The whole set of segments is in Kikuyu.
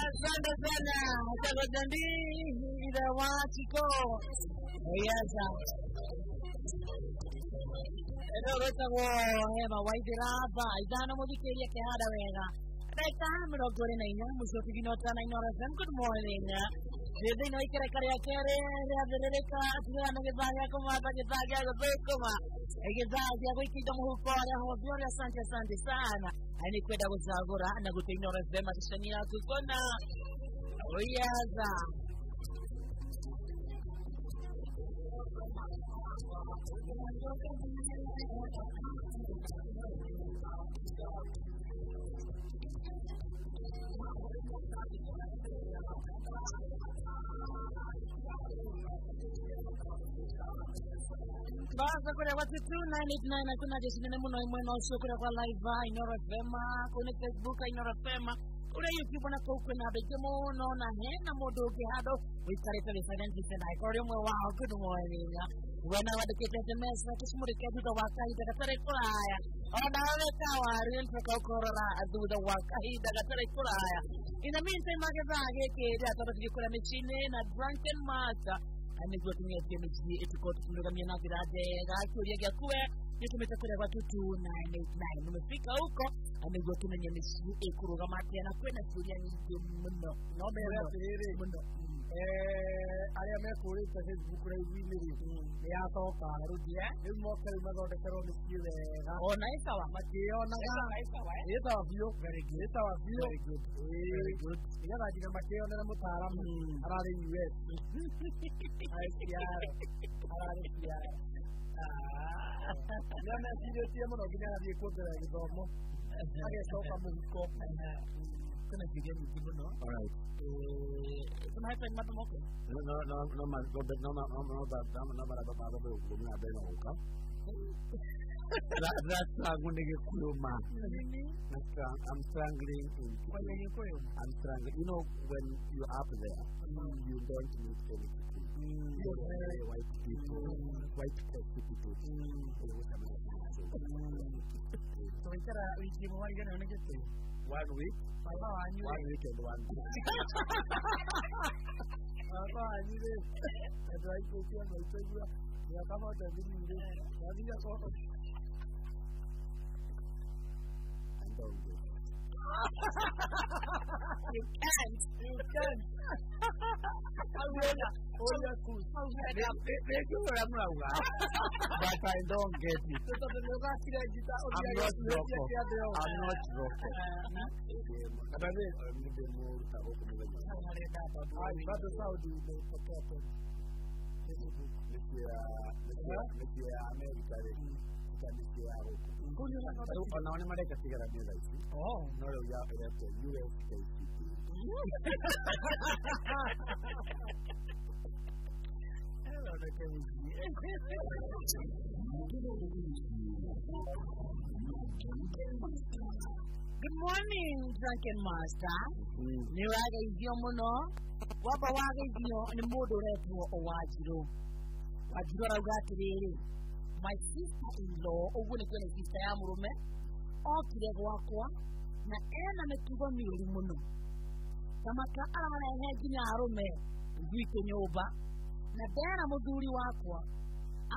Asante sana Chagodandi ida wachiko. Yes. Ero wetagwo Eva Waithiraba ithano mũthikĩria kĩhanda wega ndagĩka 24 mũcoki ginota na Inooro FM. Good morning. Twĩ thĩinĩ wa ikereka rĩa kerĩ rĩathĩrĩrĩka atigana gĩthaa gĩa kũmatha gĩthaa gĩa gũthũkũma gĩthaa gĩa gũikia indo mũhuko rĩa hobio rĩa asante asante sana nĩ kwenda gũcagũra na gũte Inooro FM ceceni yaku kona oyaza. Basa kuria kwa 2989 na kuna jeshi nene muno imwe na ucio kuria kwa live Inooro FM kune Facebook Inooro FM kuria YouTube na kuu kwina andũ aingĩ mũno na hena mũndũ ũngĩ handũ ũikarĩte wĩ silent na angĩkorwo ũrĩ ũmwe wao. Good morning. Wena wandĩkĩte SMS tũcimũrĩke thutha wa kahinda gatarĩ kũraya ona we kawaru nĩtũka ũkũrora thutha wa kahinda gatarĩ kũraya. In the meantime magethaa gĩkĩ rĩrĩa tondũ kũrĩa mĩciĩ-inĩ na Drunken Master nĩguo tũngetie mĩciĩ ĩtũkorwo tũkĩmĩrũgamia na njĩra njega. Kĩũria gĩaku we nĩtũmĩte kũrĩa gwa 2989 umefika huko nĩguo tũmenye mĩciĩ ĩkũrũgama atĩa na kwĩna ciũria nyingĩ mũno. No mere atĩrĩrĩ mũno arĩa mekũrĩte Facebook live-inĩ rĩ nĩ yacoka rũthia rĩu moke rĩu mathondekerwo mĩciĩ wega ona ĩ sawa makĩonaga ĩ sawa biũ very good ĩ sawa biũ very good very good nĩgetha nginya makĩonere mũtaaramu ararĩ US ICR ararĩ CR nĩamecirĩtie mũno nginya agathiĩ kuongerera gĩthomo agecoka mũhuko. Kuna ciũria nyingĩ mũno. All right. Kuna hata ni matũ moke No no no no ma no no no no no no no no no na mbere na gũka. That's ni Gĩkũyũ ma. I'm strangling in Gĩkũyũ. I'm strangling. You know when you're up there, you don't meet any Kikuyu. You're very white people, white coffee people. So ikara wiki mũgwanja nĩ Gĩkũyũ. 1 week. Baba wanyu 1 week and 1 day. Baba wanyu rĩ andũ aingĩ maitũigua mĩaka mothe thiri rĩ wathire ko I don't get it. You can't. You can't. Ũrĩa Nĩnjũĩ mũrauga, but I don't get it. Tondũ nĩ ũthakire ngita I'm not local. I'm not local. Kana nĩ ndĩmũruta gũkũ mũthenya. Bado Saudi imetokea tena. Mĩciĩ ya Amerika rĩ ta mĩciĩ ya gũkũ. Rĩu onao nĩ mareka kĩgeranio thaa ici. No rĩu ya ĩretwo USKCP. Good morning, Drunken Master. Nĩ wageithio mũno. Wamba wageithio nĩ mũndũ ũretwo Wanjirũ. Wanjirũ arauga atĩrĩrĩ, my sister in law, ũguo nĩ kwĩna sister ya mũrũme, okire gwakwa na ena mĩtugo mĩũru mũno. Tamaka ararehe nginya arũme gwitũ nyũmba na ndera mũthuri wakwa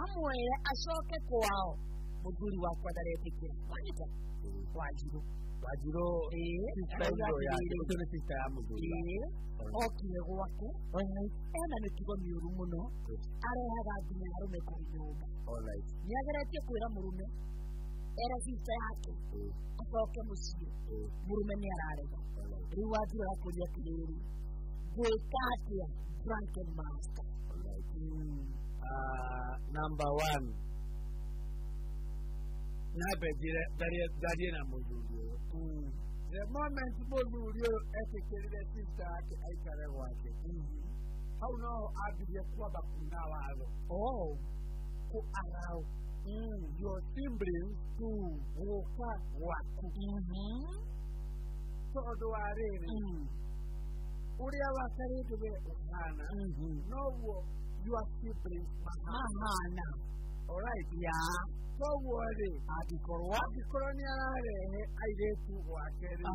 amwĩre acoke kwao, mũthuri wakwa ndaretĩkĩra. Wanyita? Wanjirũ. Wanjirũ sister ya mũthuri okire gwake ena mĩtugo mĩũru mũno arehaga nginya arũme kũu nyũmba. Nĩageretie kwĩra mũrũme era sister yake acoke mũciĩ, mũrũme nĩ ararega. Rĩu Wanjirũ arakũria atĩrĩrĩ, ngwĩka atĩa Drunken Master? Number one, nambe njĩre njarie na mũthuri ũyũ. The moment mũthuri ũyũ etĩkĩrire sister yake aikare gwake, hau noho ambirie kwamba kuna watho. Kũ allow your siblings gũka gwaku. Tondũ wa rĩrĩ, ũrĩa wakarĩte we ũhana, noguo your siblings mahana. Alright. Yeah. Koguo rĩ, angĩkorwo nĩ ararehe airĩtu gwake rĩ,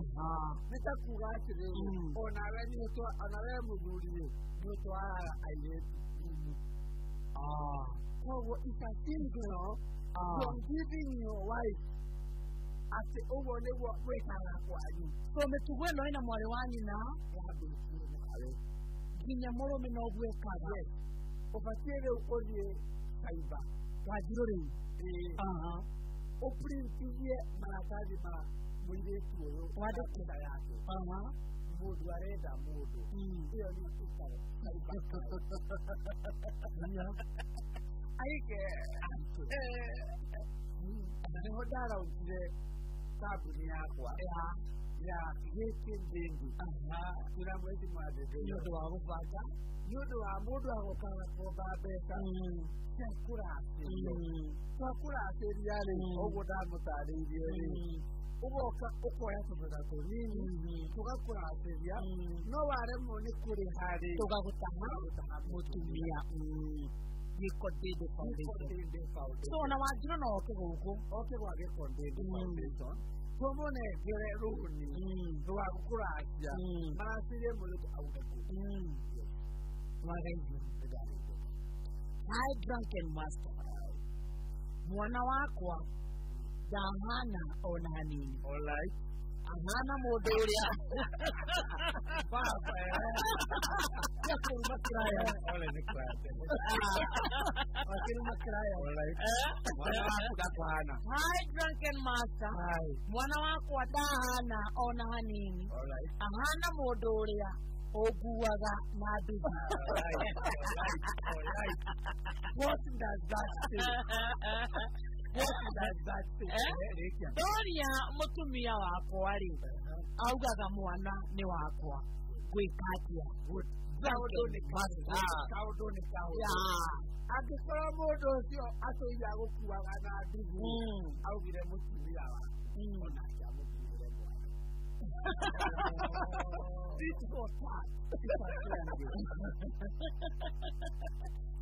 nĩ ta kuga atĩrĩrĩ, onawe onawe mũthuri rĩ, nĩ ũtwaraga airĩtu. Koguo it's a signal from giving your wife atĩ ũguo nĩguo gwĩkaga kwanyu. So mĩtugo ĩno ĩna mwarĩ wa nyina yambĩtie nawe nginya mũrũme noguo ekaga. Yes. Ũbatiĩ rĩu ũthiĩ cyber Wanjirũ rĩu ũprintithie maratathi ma mũirĩtu ũyũ Wandĩke. mbica yake mũndũ arenda mũndũ ĩyo nĩyo ĩtagwo cyber. Aige nĩho ndaraunjire kambuni yakwa ya gĩkĩ ndĩndĩ kĩra mwezi mwathĩndĩ nĩ ũndũ wa gũbanga nĩ ũndũ wa mũndũ agokaga komba mbeca cia kũracĩrio cia kũracĩria rĩ ũguo ndamũtarĩirie rĩ ũgoka ũkoya tũbeca tũnini tũgakũracĩria no waremwo nĩ kũrĩha rĩ tũgagũtaha mũtumia Gĩko Ndĩndĩ Foundation. So ona Wanjirũ no oke gũkũ oke gwa Gĩko Ndĩndĩ Foundation tũmũnengere rũni rwa kũracia maracĩrie mũirĩtu aume kũu. Wagaithio. Hi drunken master. Mwana wakwa ndahana ona hanini. Alright. Ahana mũndũ ũrĩa baba kũruma kiraya. Ole nĩ client. Akĩruma kiraya. Alright. Mwana waku ndakuhana. Hi drunken master. Hi. Mwana wakwa ndahana ona hanini. Alright. Ahana mũndũ ũrĩa ũnguaga na nduthi. Alright. Alright. Alright. What does that say? What does that say? Rĩkia. Ndoria mũtumia wakwa rĩ, augaga mwana nĩ wakwa. Ngwĩka atĩa? Kaũndũ nĩ kaũndũ. Kaũndũ nĩ kaũndũ. Angĩkorwo mũndũ ũcio atũire agũkuaga na nduthi, augire mũtumia waku, onake amũkuĩre mwana. Tit for tat.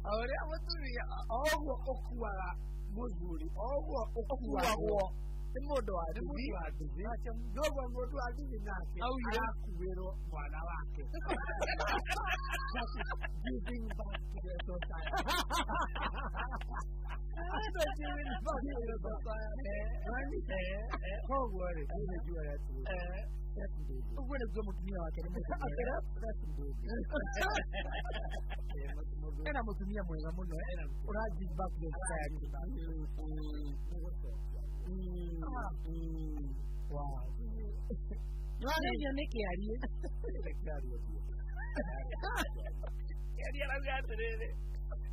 O ũrĩa mũtumia, o ũguo ũkuaga mũthuri, o ũguo ũkuagwo nĩ mũndũ wa nĩ nduthi. mũndũ wa nduthi, noguo mũndũ wa nduthi nake Augire. arakuĩrwo mwana wake. That is giving back to the society. That's giving back to the society. Koguo rĩ, niĩ nĩ njugaga atĩrĩrĩ, Ũguo nĩguo mũtumia wake nĩ mũtumia. Ena mũtumia mwega mũno ũra give back to the society. Wow. Nĩwageithio nĩ kĩarie. Kĩarie arauga atĩrĩrĩ,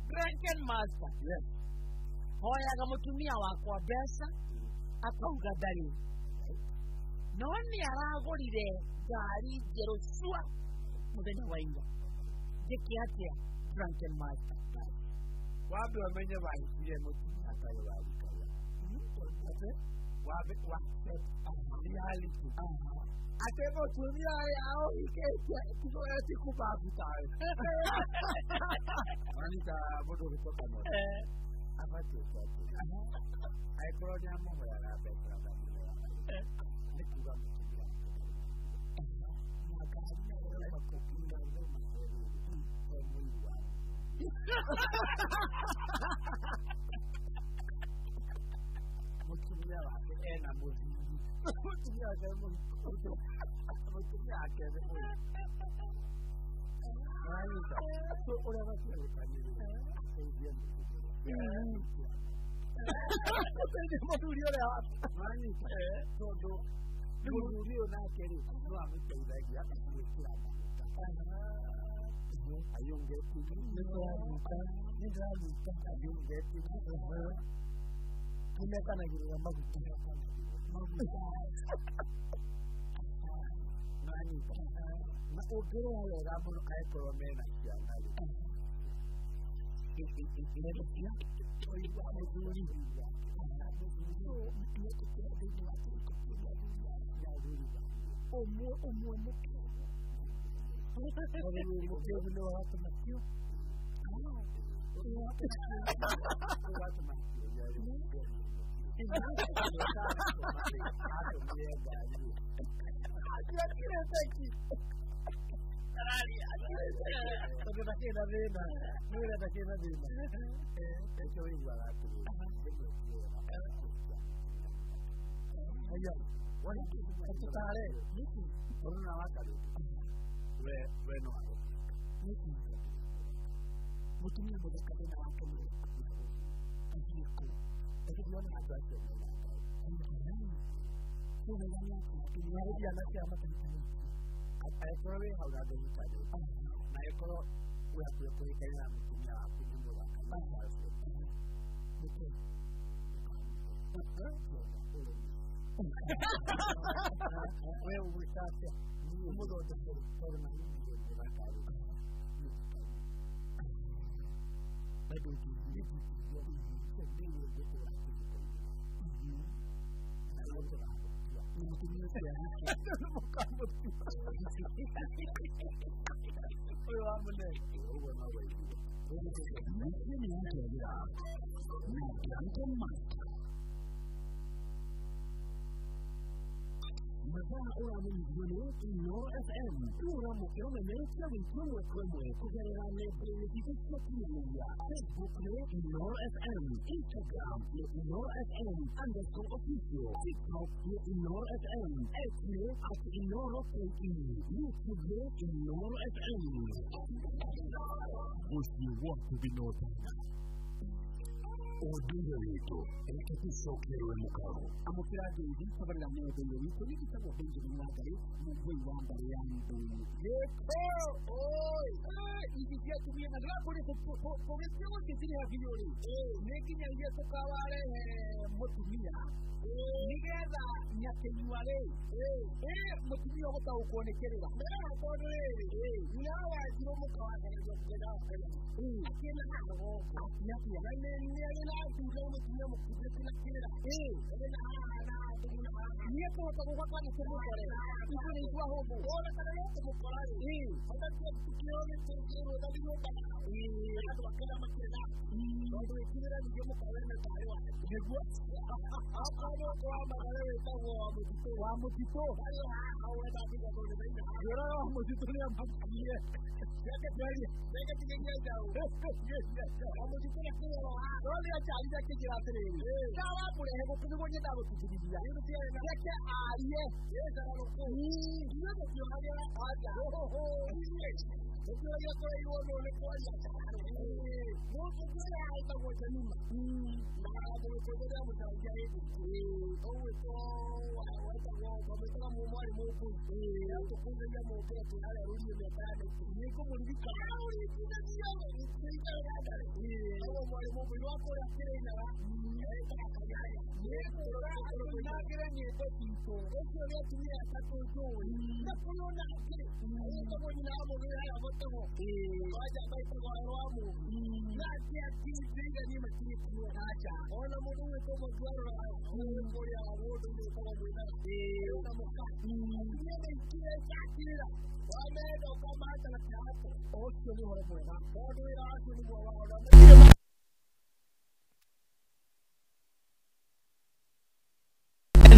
drunken master. Hoyaga mũtumia wakwa mbeca akauga ndarĩ. No nĩ aragũrire ngari njerũ cua mũthenya wa ira. Njĩke atĩa drunken master? Wambe ũmenye wahikire mũtumia atarĩ wa rika rĩaku. Atĩ wambe accept reality. Atĩ mũtumia ũyũ aũhikĩtie ti kubabu tawe. Wanita mũndũ ũgĩcoka no. Abatiĩ gũtua atĩrĩ, angĩkorwo nĩ amũhoyaga mbeca na ndamũheaga rĩ, nĩ kuga mũtumia wake ndarĩ na ngari nayo yauma kũ? Ngari yauma he rĩrĩ, he mũiru wa mũtumia wake ena mũthuri. Mũtumia wake nĩ mũhiku. Mũtumia wake nĩ mũhiku. Wanyita. So ũrĩa abatiĩ gwĩka nĩ rĩrĩ, ateithie mũthuri ũrĩa. Ateithie mũthuri ũrĩa wake. Wanyita. Tondũ mũthuri ũyũ nake rĩ, no amũteithagia gwĩkĩra maguta. Are you getting me? Nĩ ndĩranyita. Are you getting me? Nĩmekanagĩrĩra maguta. Maguta. Wanyita. Na ũngĩrora wega mũno angĩkorwo mena ciana rĩ, Ũigua mũthuri. Nĩetĩkĩra thĩinĩ wa kĩhiko kĩu gĩa athuri nĩ athuri banyu. Ũmwe ũmwe mũkĩgu. Tondũ wĩ mũkĩgu nĩwe watũma kĩo.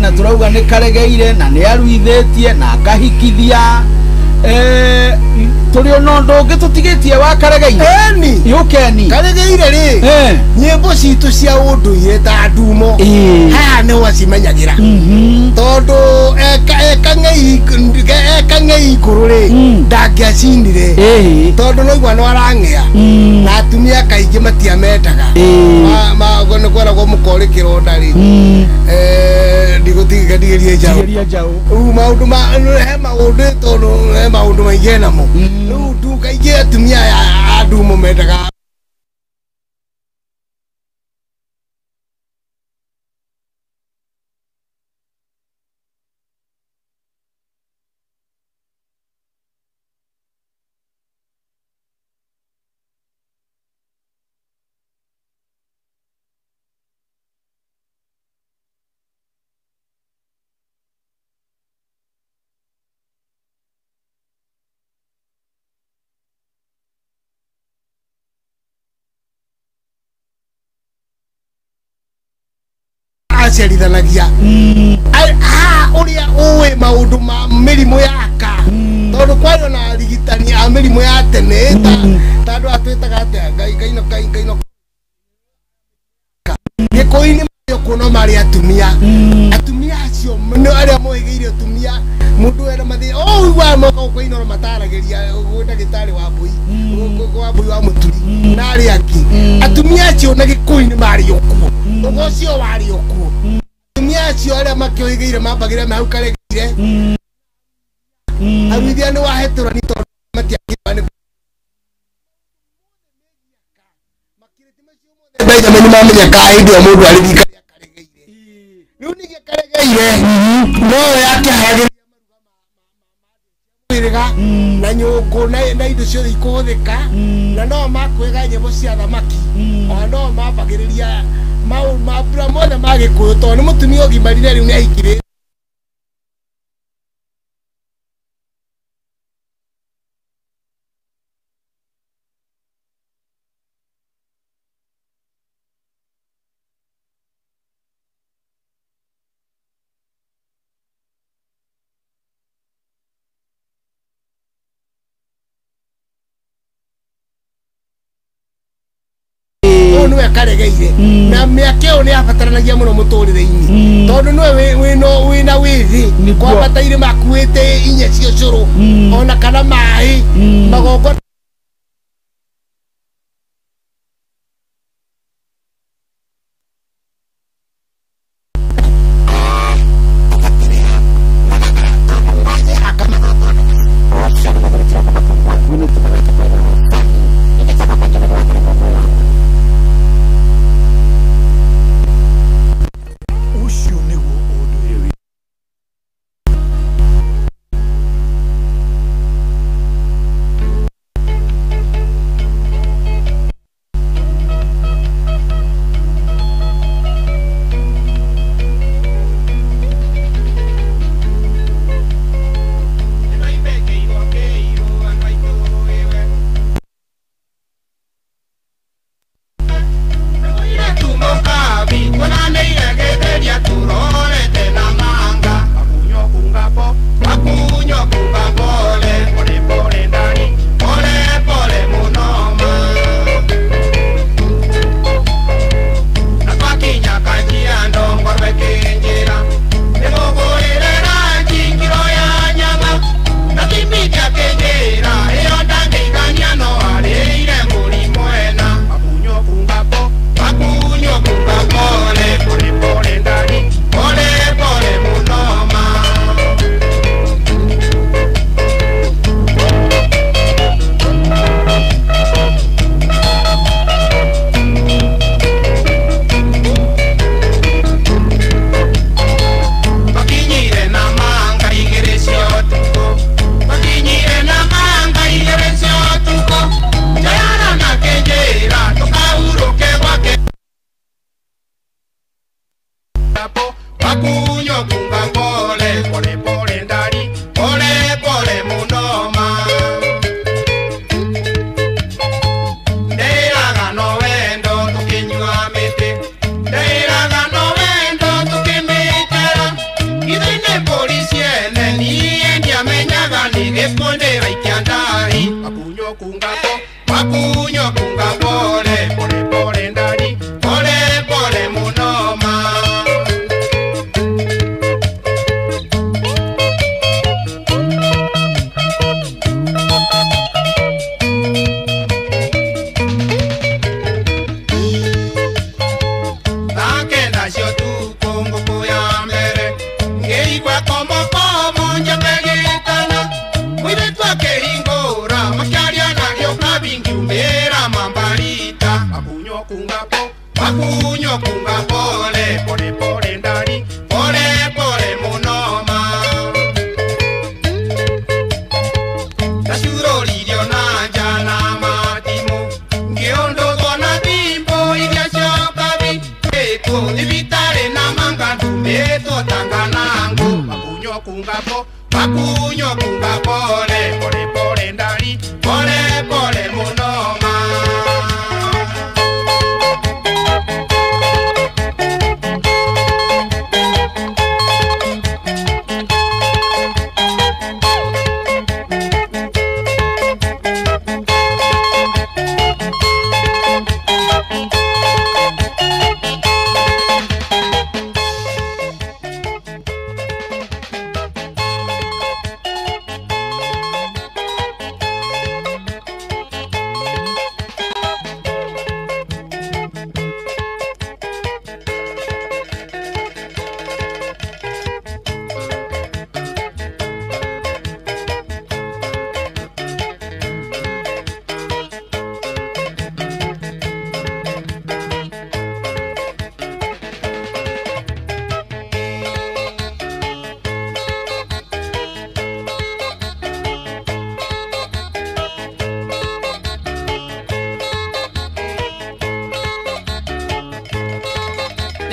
Na turauga nĩ karegeire na nĩ aruithĩtie na akahikithia tũrĩ ona ũndũ ũngĩ tũtigĩtie wa karegeire eni yũkeni karegeire rĩ nyĩmbo citũ cia ũndũire ta ndumo haha nĩ wacimenyagĩra tondũ ekang'ei ikũrũ rĩ ndangĩacinire tondũ noigua no arang'ea na atumia kaingĩ matiamendaga nĩ kweragwo mũkorĩ kĩronda rĩ ndigũtigeria njaũ rĩu maũndũ he maũndũ tondũ he maũndũ maingĩ namo rĩu ndu kaingĩ atumia aya a ndumo mendaga maciarithanagia uria uwe maundu ma mirimu yaka tondu kwario na arigitani a mirimu ya tene ta andu atwitaga atia ngai ngai no ngai ngai no gikuyu-ini kuno mari atumia atumia acio no aria moigeire atumia mundu era mathi o wa moka uko ino mataragiria gwi ndagitari wa mbui wa mbui wa muturi na aria angi atumia acio na gikuyu-ini mari okuo ugo ucio wari okuo atumia acio aria makioigeire mambagire me hau karegeire aruithia ni wahetũra ni tondu matiakĩwa ni Benjamin mamenyeka hĩndĩ ĩyo mũndũ arĩ rika rĩa karegeire rĩu ningĩ karegeire no yakĩharagĩria maruga ma na nyũngũ na indo ciothe ikũhũthĩka na no makwĩga nyĩmbo cia thamaki ona no mambagĩrĩria mambura mothe ma gĩkũyũ tondũ nĩ mũtumia ũgimarire rĩu nĩ ahikire niwe karegeire na mĩaka ĩyo nĩ yabataranagia mũno mũtũrĩre-inĩ tondũ nĩwe wĩna wĩthĩ kwambataire makuĩte inya cia ũcũrũ ona kana maĩ magongona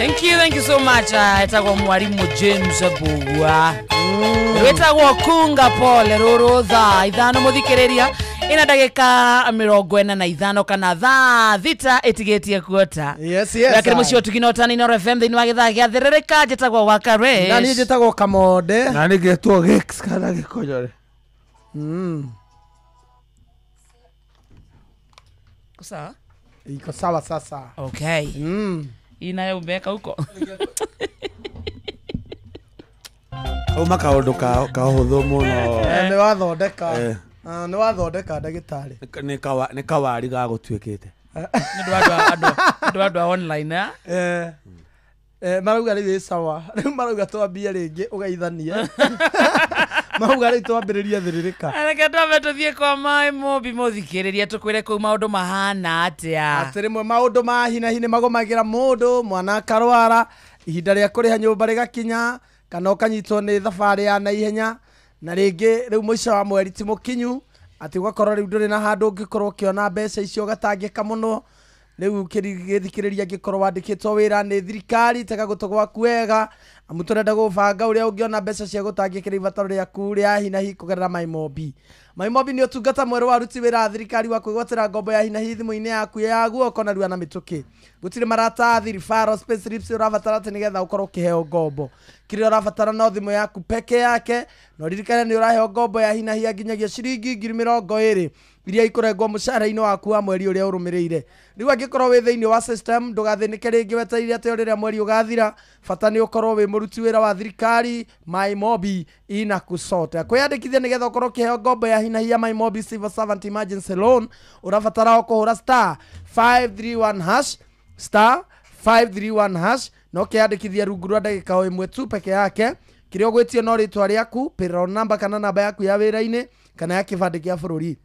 Thank you so much. Etagwo mwarimu James Bugwa. Wetagwo Kunga Pole ruru thaa 5 muthikiriria ina ndagika 45 kana thaa 6 itigetie kuota. Yes yes. Lakini mucio tukino tani Inooro FM thiini wa githaa gia thirĩrĩka njĩtagwo Wakare. Na niĩ njĩtagwo Kamonde. Na niĩ ngetwo Gix kana Gĩkonyore. Sawa? Iko sawa sasa. Okay. Inayo umeweka huko. Uma kaundu ka hũthũ mũno. Nĩ wathondeka. Nĩ wathondeka ndagĩtarĩ. Nĩ kawari gagũtuĩkĩte. Nĩ andũ a online eh. Marauga rĩu ĩ sawa. Rĩu marauga twambie rĩngĩ ũgeithanie. Mauga rĩu twambĩrĩrie thĩrĩrĩka. Reke twambe tũthiĩ kwa Maĩ Mũmbi mũthikĩrĩria tũkwĩre kũu maũndũ mahana atĩa. Atĩ rĩmwe maũndũ ma hi na hi nĩ magũmagĩra mũndũ, mwana akarwara, ihinda rĩa kũrĩha nyũmba rĩgakinya, kana ũkanyitwo nĩ thabarĩ ya naihenya, na rĩngĩ rĩu mũico wa mweri ti mũkinyu, atĩ ũgakorwo rĩu ndũrĩ na handũ ũngĩkorwo ũkĩona mbeca icio ũgatangĩka mũno. Rĩu gĩthikĩrĩria angĩkorwo wandĩkĩtwo wĩra nĩ thirikari, tega gũtũ gwaku wega, amu tũrenda gũbanga ũrĩa ũngĩona mbeca cia gũtangĩkĩra ibataro rĩaku rĩa hi na hi kũgerera MyMobi. MyMobi nĩ ũtungata mwerũ wa aruti wĩra a thirikari wa kwĩgwatĩra ngombo ya hi na hi thimũ-inĩ yaku ya guoko narua na mĩtũkĩ. Gũtirĩ maratathi, referrals, payslips ũrabatara atĩ nĩgetha ũkorwo ũkĩheo ngombo. Kĩrĩa ũrabatara no thimũ yaku peke yake, na ũririkane nĩ ũraheo ngombo ya hi na hi ya nginyagia ciringi 20,000 iria ikũrengwo mũcara-inĩ waku wa mweri ũrĩa ũrũmĩrĩire. Rĩu angĩkorwo wĩ thĩinĩ wa system ndũgathĩnĩke rĩngĩ wetereire atĩ o rĩrĩa mweri ũgathira, bata nĩ ũkorwo wĩ mũruti wĩra wa thirikari. MyMobi inakusota. Kwĩyandĩkithia nĩgetha ũkorwo ũkĩheo ngombo ya hi na hi ya MyMobi Civil Servant Emergency Loan ũrabatara o kũhũra star 531 hash star 531 hash na ũkeyandĩkithia rungu rwa ndagĩka o ĩmwe tu peke yake. Kĩrĩa ũgwĩtio no rĩtwa rĩaku, payroll number kana namba yaku ya wĩra-inĩ kana ya kĩbandĩ kĩa bũrũri.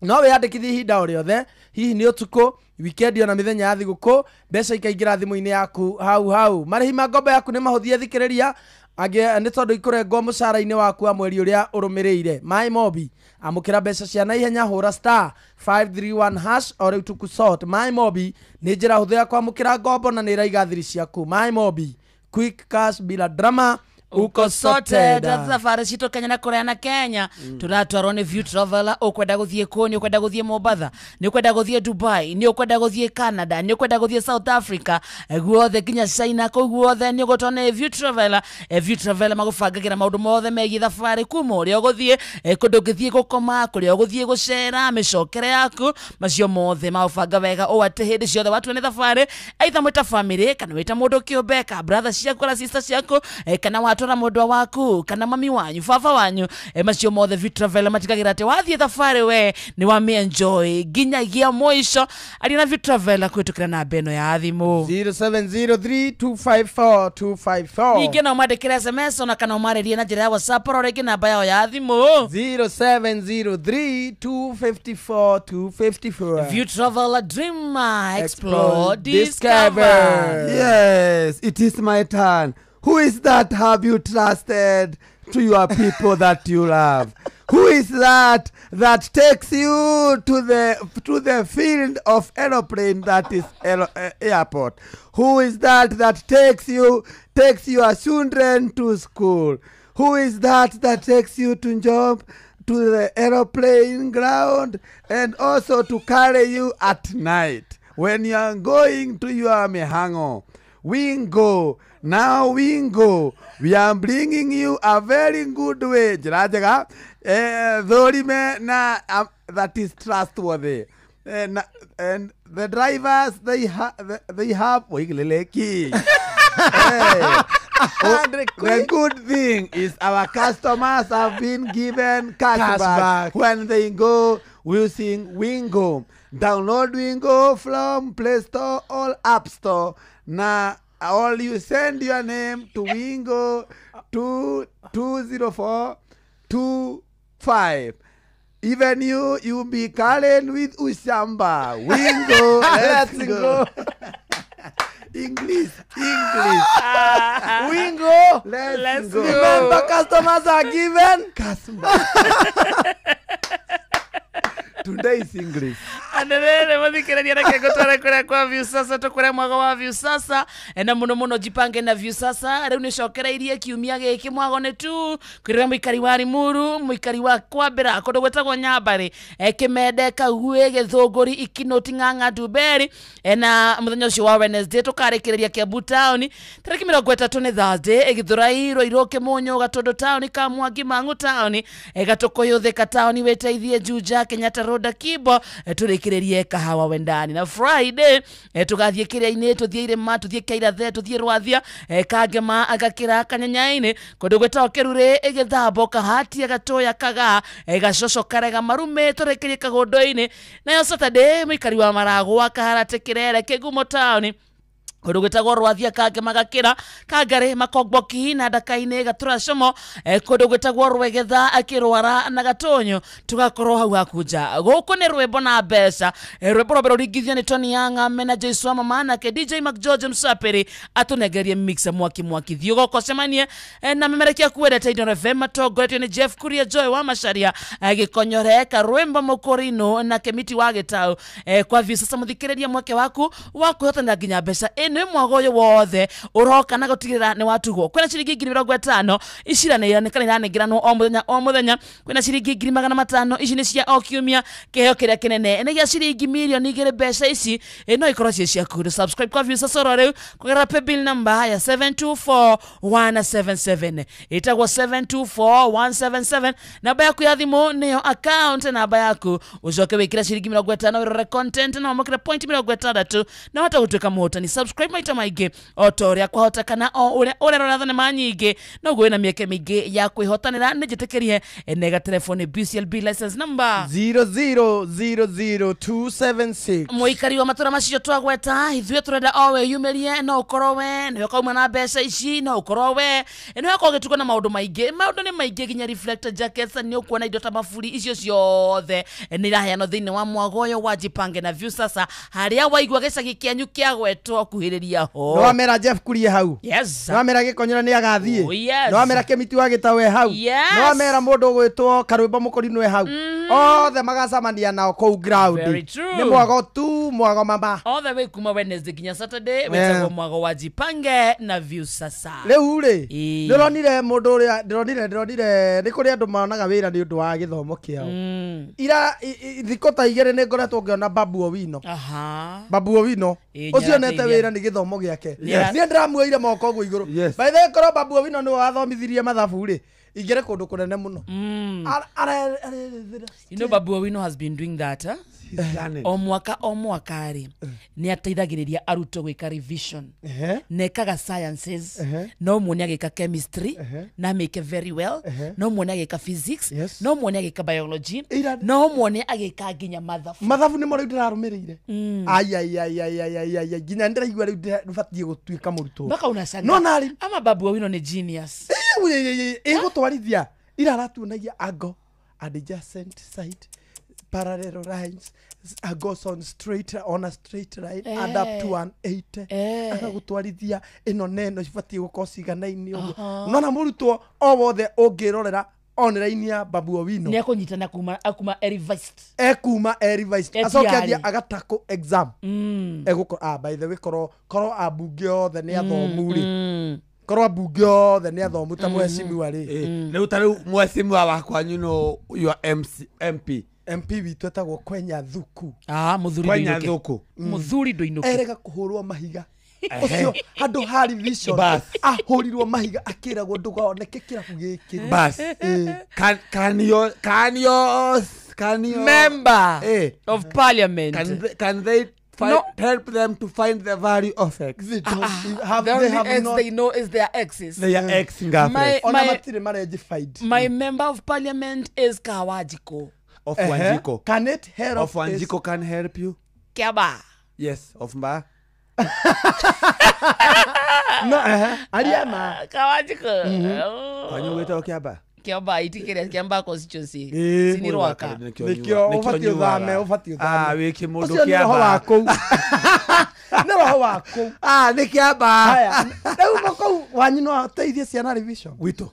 No wĩyandĩkithie ihinda o rĩothe, hihi nĩ ũtukũ, wikendi ona mĩthenya ya thigũkũ, mbeca ikaingĩra thimũ-inĩ yaku hau hau. Marĩhi ma ngombo yaku nĩ mahũthie thikĩrĩria angĩ nĩ tondũ ikũrengwo mũcara-inĩ waku wa mweri ũrĩa ũrũmĩrĩire. MyMobi, amũkĩra mbeca cia naihenya, hũra star 531 hash o rĩu tũkũsort. MyMobi nĩ njĩra hũthũ ya kwamũkĩra ngombo na nĩ ĩraiga thiri ciaku. MyMobi, quick cash bila drama, uko sorted. Thabarĩ citũ Kenya na kũraya na Kenya tũratwarwo nĩ View Traveller. Ũkwenda gũthiĩ kũ? Nĩ ũkwenda gũthiĩ Mombatha, nĩ ũkwenda gũthiĩ Dubai, nĩ ũkwenda gũthiĩ Canada, nĩ ũkwenda gũthiĩ South Africa, guothe nginya China, kũu guothe nĩ ũgũtwarwo nĩ View Traveller. View Traveller magũbangagĩra maũndũ mothe megiĩ thabarĩ, kuma ũrĩa ũgũthiĩ, kũndũ ũngĩthiĩ gũkoma, kũrĩa ũgũthiĩ gũcera, mĩcokere yaku, macio mothe magũbanga wega ũũ atĩ hĩndĩ ciothe watua nĩ thabarĩ, either mwĩ ta family kana wĩ ta mũndũ kĩũmbe, ka brother ciaku kana sister ciaku, kana watwara mũndũ waku kana mami wanyu, baba wanyu, macio mothe View Traveller matigagĩra atĩ wathiĩ thabarĩ we nĩ wamĩ enjoy nginyagia mũico. Aria na View Traveller kũhĩtũkĩra namba ĩno ya thimũ 0703254254. Ningĩ no ũmandĩkĩre SMS ona kana ũmarĩrie na njĩra ya WhatsApp oro rĩngĩ namba yao ya thimũ 0703254254. View Traveller, dream, explore, discover. Yes, it is my turn. Who is that have you trusted to your people that you love? Who is that that takes you to the field of aeroplane that is airport? Who is that that takes your children to school? Who is that that takes you to job, to the aeroplane ground, and also to carry you at night when you are going to your mihango? Wingo. Now Wingo, we are bringing you a very good way. That is trustworthy. And the drivers, they have the good thing is our customers have been given cash back when they go using Wingo. Download Wingo from Play Store or App Store. Now, all you send your name to Wingo 20425. Even you be calling with Ushamba. Wingo, let's go. English. Wingo, let's go. Remember, customers are given cashback. Matunda is English. Andelele muthikiriria reke ngutware kuria kwa Viusasa tukure mwago wa Viusasa na muno muno jipange na Viusasa riu nicokereirie kiumia giki mwago ni tu kwirira muikari wa Limuru muikari wa Kwambira kundu gwetagwo Nyambari Kimende Kaguĩ Githunguri Ikinoti Ng'ang'a Ndumberi na muthenya ucio wa Wednesday tukarikiriria Kiambu town tariki 30 ni Thursday Githurai Ruiru Kimunyu Gatundu town Kamwangi Mang'u town Gatukuyu Thika town Witeithie Juja Kenyatta Road Kibo turikiririe Kahawa Wendani na Friday tugathie kiria-ini tuthie irima tuthie Kairathe tuthie Rwathia Kangema Agakira Kanyanyaini kundu gwetagwo Kiruri Githambo Kahatia Gatoya Kaga Gacoco Karega Marume turikirie Kagundu-ini nayo Saturday muikari wa Maragwa Kaharate Kirere Kigumo town kundu gwetagwo Rwathia Kangema Gakira Kangari Makongboki na Ndaka-inĩ Gatura Como kundu gwetagwo Rwegetha Akirwara na Gatonyo tugakorwo hau hakunja guku ni rwimbo na mbeca rwimbo rwa mbere ruringithio ni Tony Yanga mena Joyce wa mama nake DJ McGeorge Msapiri atunengerie mixer mwaki mwaki thiĩ ũgoka ũcemanie na memerekia kuendete Inooro FM matongoretio ni Jeff Kuria Joy wa Macharia Gĩkonyore Karwimbo Mũkũrinũ na Kemiti wa Gĩtau kwa Viusasa muthikĩrĩria mweke waku wa kwĩhotanĩra nginya mbeca ĩno mwago ũyũ wothe ũroka na gũtigĩrĩra nĩ watugwo kwĩna ciringi 50,000 iciranĩra iranengeranwo o mũthenya o mũthenya kwĩna ciringi 500,000 ici nĩ cia o kiumia kĩheo kĩrĩa kĩnene nĩ gĩa ciringi 2,000,000 mbeca ici no ikorwo ciĩ ciaku subscribe kwa Viusasa oro rĩu kũgerera paybill number ya 724177 ĩtagwo 724177 namba yaku ya thimũ nĩyo account namba yaku ũcoke wĩkĩre ciringi 50 wĩrore content na wamũkĩre point 60 na wahota gũtuĩka mũhotani subscribe maita maingĩ o ta ũrĩa kwahotekana o ũrĩa ũrerora thenema nyingĩ noguo wĩna mĩeke mĩingĩ ya kwĩhotanĩra nĩ njĩtĩkĩrie nega telefoni BCLB license number 0000276 mũikari wa matũra macio twagweta ithuĩ tũrenda o wĩyumĩrie no ũkorwo we nĩwe ũkauma na mbeca ici no ũkorwo we nĩwe ũkorwo ũgĩtuko na maũndũ maingĩ maũndũ nĩ maingĩ nginya reflector jackets nĩ ũkuona indo ta maburi icio ciothe nĩ iraheanwo thĩinĩ wa mwago ũyũ wa Jipange na Viusasa harĩa waigua gĩcagi kĩanyu kĩagwetwo kuhĩrĩria ho no wamera Jeff Kurie hau yes no wamera Gĩkonyora nĩ agathiĩ oh, yes. no wamera Kĩmiti wa Gĩtau e hau yes. no wamera mũndũ ũgwĩtwo Karwimbo Mũkũrinũ e hau othe magacemania nao kũu ground nĩ mwago tu mwago mama all the way kuma Wednesday nginya Saturday wetagwo mwago wa Jipange na Viusasa rĩu rĩ ndĩronire mũndũ ũrĩa ndĩronire nĩ kũrĩ andũ monaga wĩra nĩ ũndũ wa gĩthomo kĩao ira thikũ ta igĩrĩ nĩ ngoretwo ngĩona Babu Owino Babu Owino ũcio onete wĩra nĩ gĩthomo gĩake niĩ ndĩramuoire moko ũguo igũrũ by the way korwo Babu Owino nĩwe wathomithirie mathabu rĩ ingĩrĩ kũndũ kũnene mũno You know Babu Owino has been doing that huh? O mwaka rĩ nĩ ateithagĩrĩria arutwo gwĩka revision nekaga sciences no muone agĩka chemistry na amĩke very well no muone agĩka physics no muone agĩka biology no muone agĩka nginya mathabu mathabu nĩmo rĩu ndĩrarũmĩrĩire ai nginya ndĩraigua rĩu ndĩbatiĩ gũtuĩka mũrutwo mpaka unashangaa no narĩ ama Babu Owino nĩ genius ĩgũtwarithia ira aratuonagia angle adjacent side parallel lines goes on straight on a straight line and up to 180 agagũtwarithia ĩno na ĩno cibatiĩ gũkorwo ciganaine ũguo nona mũrutwo o wothe ũngĩrorera online ya Babu Owino nĩ ekũnyitana kuma revised ekuma revised acoke athiĩ agatakũ exam egũkorwo by the way korwo ambunge othe nĩ athomu rĩ korwo ambunge othe nĩ athomu ta mheshimiwa rĩ rĩu ta rĩu mheshimiwa wakwa you know your MP MP witũ etagwo Kwenya Thuku mũthuri Kwenya Thuku mũthuri ndũinũke erega kũhũrwo mahiga ũcio handũ ha revision ahũrirwo mahiga akĩragwo ndũgoneke kĩrabu gĩkĩ bas can your member of parliament can they help them to find the value of X. They don't have, the only they have X not, they know is their exes. Their ex girlfriend. My member of parliament is Kawajiko. Of Wanjiko. Can it help? Of Wanjiko can help you. Kiaba. Yes, of Mba. No, Ariama. Kawajiko. Kwanyu wetagwo Kiaba. Kiamba itikire Kiamba constituency. Sinirwaka. Nikio ubati uthame ubati uthame. Ah, wiki mundu Kiamba. Ni roho waku. Ni roho waku. Ah, ni Kiamba. Haya. Riu kuu wanyu no ateithie ciana revision. Wito.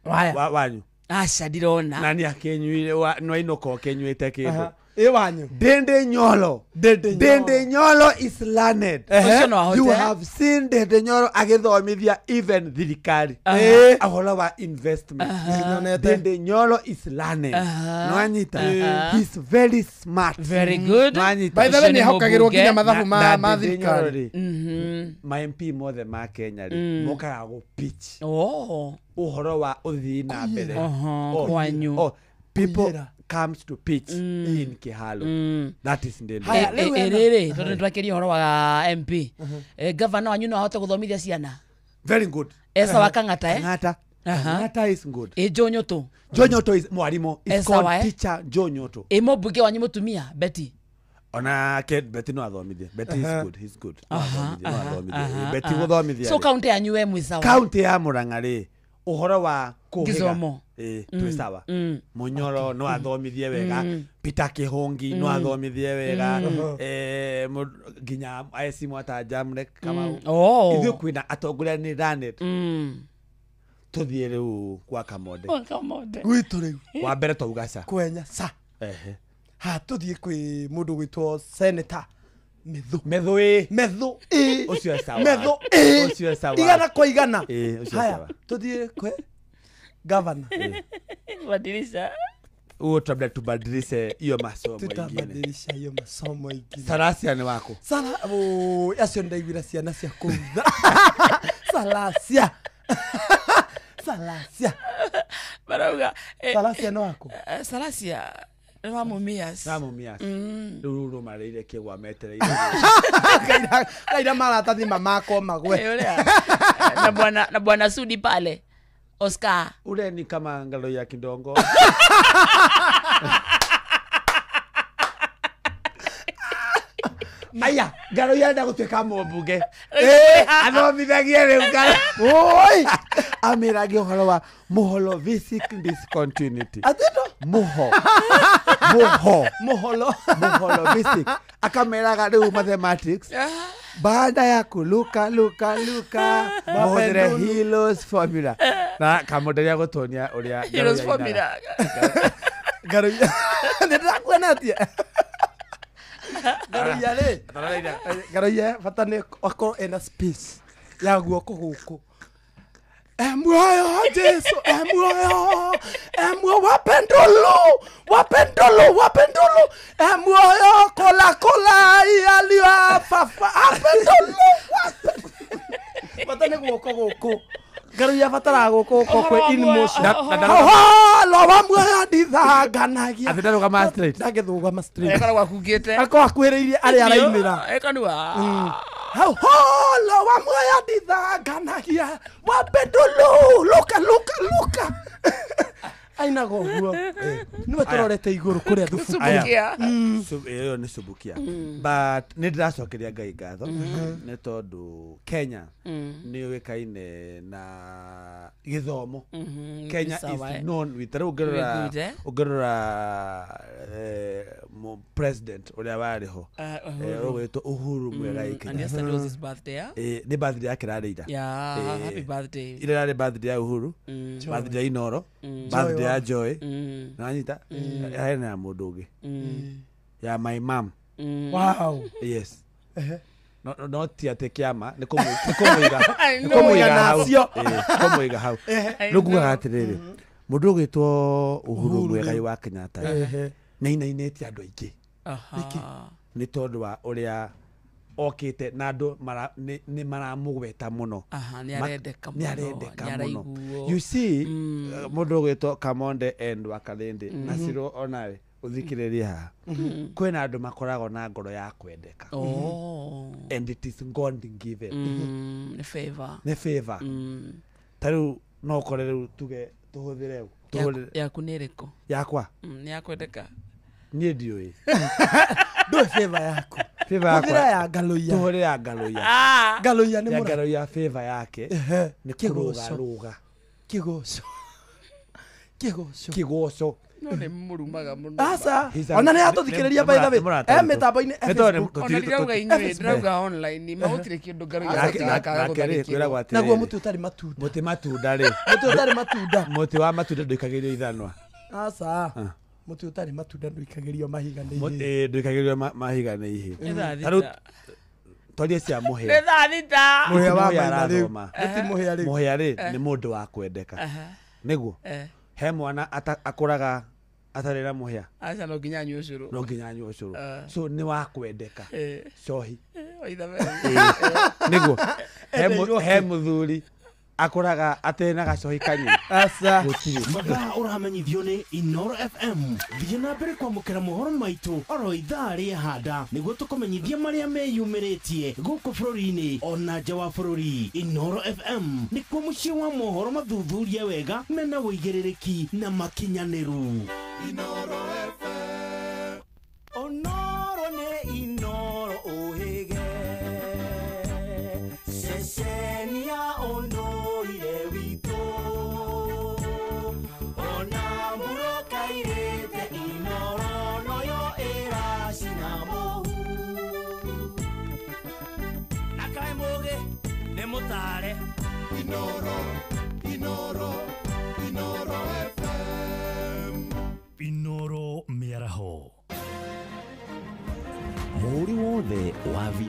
Waya. Wanyu. Aca ndirona. Nani akenyuire no ainuka ukenyuite kindu. Ĩ wanyu. Ndindi Nyoro. Ndindi Nyoro is learned. You have seen Ndindi Nyoro agĩthomithia even thirikari ũhoro wa investment. Ndindi Nyoro is learned. Nĩwanyita? He's very smart. Very good. Nĩwanyita? By the way, nĩ hokagĩrwo nginya mathabu ma thirikari. Ma MP mothe ma Kenya rĩ mokaga gũ pitch ũhoro wa ũthii na mbere kwanyu. People comes to pitch in Kihalo. That is Ndindi. Rĩrĩ tondũ nĩtwakĩria ũhoro wa MP. Gavana wanyu no ahote gũthomithia ciana. Very good. Esa wa Kang'ata eh? Kang'ata. Kang'ata is good. Joe Nyoto. Joe Nyoto is mwalimu. Is called teacher Joe Nyoto. Mũmbunge wanyu mũtumia Betty. Ona ke Betty no athomithie. Betty is good. He's good. No athomithie. Betty gũthomithia. So county yanyu we mwĩ sawa. County ya Murang'a rĩ ũhoro wa kũhĩga twĩ sawa. Munyoro no athomithie wega. Peter Kihongi no athomithie wega. Nginya IC Mwata Kamau. Ithuĩ kwĩna atongoria nĩ learned. Tũthiĩ rĩu kwa Kamonde. Gwitũ rĩu. Wa mbere twauga ca. Kwenya ca. Ha tũthiĩ kwĩ mũndũ gwĩtwo Senator Methu. Methu ĩ. Methu ĩ. Ũcio sawa. Methu ĩ. Ũcio sawa. 100 kwa 100. Ũcio sawa. Tũthiĩ kwĩ governor. Badilisha. Huo tabla tubadilishe hiyo masomo ingine. Tutabadilisha hiyo masomo ingine. Salasia ni wako. Sala acio ndaiguira ciana cia kũu. Salasia. Salasia. Barauga. Salasia ni wako. Salasia. Wa Mumias. Wa Mumias. Rĩu rũmarĩire kĩgwa metereire. Kaira maratathi mamako magwe. Na bwana Sudi pale. Oscar. Ule ni kama ngalo ya kidongo. Aya, ngalo ya nda gũtuĩka mũmbunge. Athomithagie rĩu ngalo. Oi, amĩragia ũhoro wa muholovisic discontinuity. Atito? Muho. Muholo. Muholovisic. Akameraga rĩu mathematics. Baada ya kuluka luka luka mahũthĩre Heroes formula. Na Kamonde gũtuonia ũrĩa Heroes formula. Ngaro nĩndĩrakuona atĩa. Ngaroia rĩ. Ngaroia bata nĩ akorwo ena space ya guoko gũkũ. Muoyo Jesu, muoyo, muoyo wapendolo, wapendolo, wapendolo, muoyo kola kola yaliwa fafa, apendolo, wapendolo. Bata nĩ guoko gũkũ. Ngaroia batara gũkũ gũkũ kwĩ in motion. Lo wa muoyo ndithanganagia. Atĩ ndarũgama straight. Ndangĩthũgama straight. Ekoragwo akungĩte. Akorwo akuhĩrĩirie arĩa arainĩra. Ekanua. Hau holo wa muoyo ndithanganagia. Wapendolo, luka luka luka. Ainaga ũguo. Nĩwe tũrorete igũrũ kũrĩa thubukia. Subukia. Ĩyo nĩ subukia. But nĩ ndĩracokeria Ngai ngatho nĩ tondũ Kenya nĩ yũĩkaine na gĩthomo. Kenya is known with rĩu ũngĩrora president ũrĩa warĩ ho ũgwĩtwo Uhuru Muigai Kenyatta. And yesterday was his birthday. Nĩ birthday yake rarĩ ira. Yeah, happy birthday. Ira rarĩ birthday ya Uhuru, birthday ya Inoro, birthday ya Joy. Nanyita hena ya mũndũ ũngĩ. Ya my mom. Wow. Yes. No ti atĩ kĩama nĩ kũmũiga. Nĩ kũmũiga hau. Kũmũiga hau. Rĩu ngugaga atĩrĩrĩ, mũndũ ũgwĩtwo Uhuru Muigai wa Kenyatta nĩ ainainĩtie andũ aingĩ. Nĩ tondũ wa ũrĩa okĩte na andũ nĩ maramũgweta mũno. Nĩ arendeka mũno. You see, mũndũ ũgwĩtwo Kamonde and Wakalindi na Ciro onawe ũthikĩrĩrie haha. Kwĩna andũ makoragwo na ngoro ya kwendeka. And it is God given. Nĩ favor. Nĩ favor. Ta rĩu no ũkore rĩu tuge tũhũthĩre Yaku nĩ ĩrĩkũ? Yakwa? Nĩ ya kwendeka. Niĩ ndiũĩ. Ndũĩ favor yaku. Favor yakwa. Hũthĩra ya Ngaloia. Tũhũthĩre ya Ngaloia. Ngaloia nĩ Ya Ngaloia favor yake nĩ kũrũgarũga. Kĩgoco. Kĩgoco. Kĩgoco. No nĩ mũrumaga mũno. Aca. Ona nĩ atũthikĩrĩria by the way. Mĩtambo-inĩ Facebook. Ona ndirauga inyuĩ, ndĩrauga online. Ma gũtirĩ kĩndũ Ngaloia akaga gũtharĩkĩrwo. Naguo mũtĩ ũtarĩ matunda. Mũtĩ matunda rĩ. Mũtĩ ũtarĩ matunda. Mũtĩ wa matunda ndũikagĩrio ithanwa. Aca. Muti utari matunda ndwikagĩrio mahiga nĩ ihĩ. Ndwikagĩrio mahiga nĩ ihĩ. Tarĩu twarie cia mũhĩa. Nĩ thaa thita. Mũhĩa wa maina rĩu. Ti mũhĩa rĩu. Mũhĩa rĩ nĩ mũndũ wa kwendeka. Nĩguo. He mwana akũraga atarĩ na mũhĩa. Aca no nginya anyue ũcũrũ. No nginya anyue ũcũrũ. So nĩ wa kwendeka. Cohi. Nĩguo. He mũthuri akũraga atarĩ na gacohi kanyu. Aca. Gũtirĩ. Mathaa ũramenyithio nĩ Inoro FM. Thiĩ na mbere kwamũkĩra mohoro maitũ oro ithaa rĩa handa nĩguo tũkũmenyithie marĩa meyumĩrĩtie gũkũ bũrũri-inĩ ona nja wa bũrũri. Inoro FM nĩkuo mũciĩ wa mohoro mathuthurie wega mena ũigĩrĩrĩki na makinyanĩru. Inoro FM. Onoro nĩ Inoro ũhĩge. Ceceni ya ũndũire witũ. Ona mũroka irĩte Inoro noyo ĩracina mũhu. Na kaĩ mũgĩ nĩ mũtare. Inoro, Inoro, Inoro FM. Inoro mĩaraho. Mũhũri wothe wa vi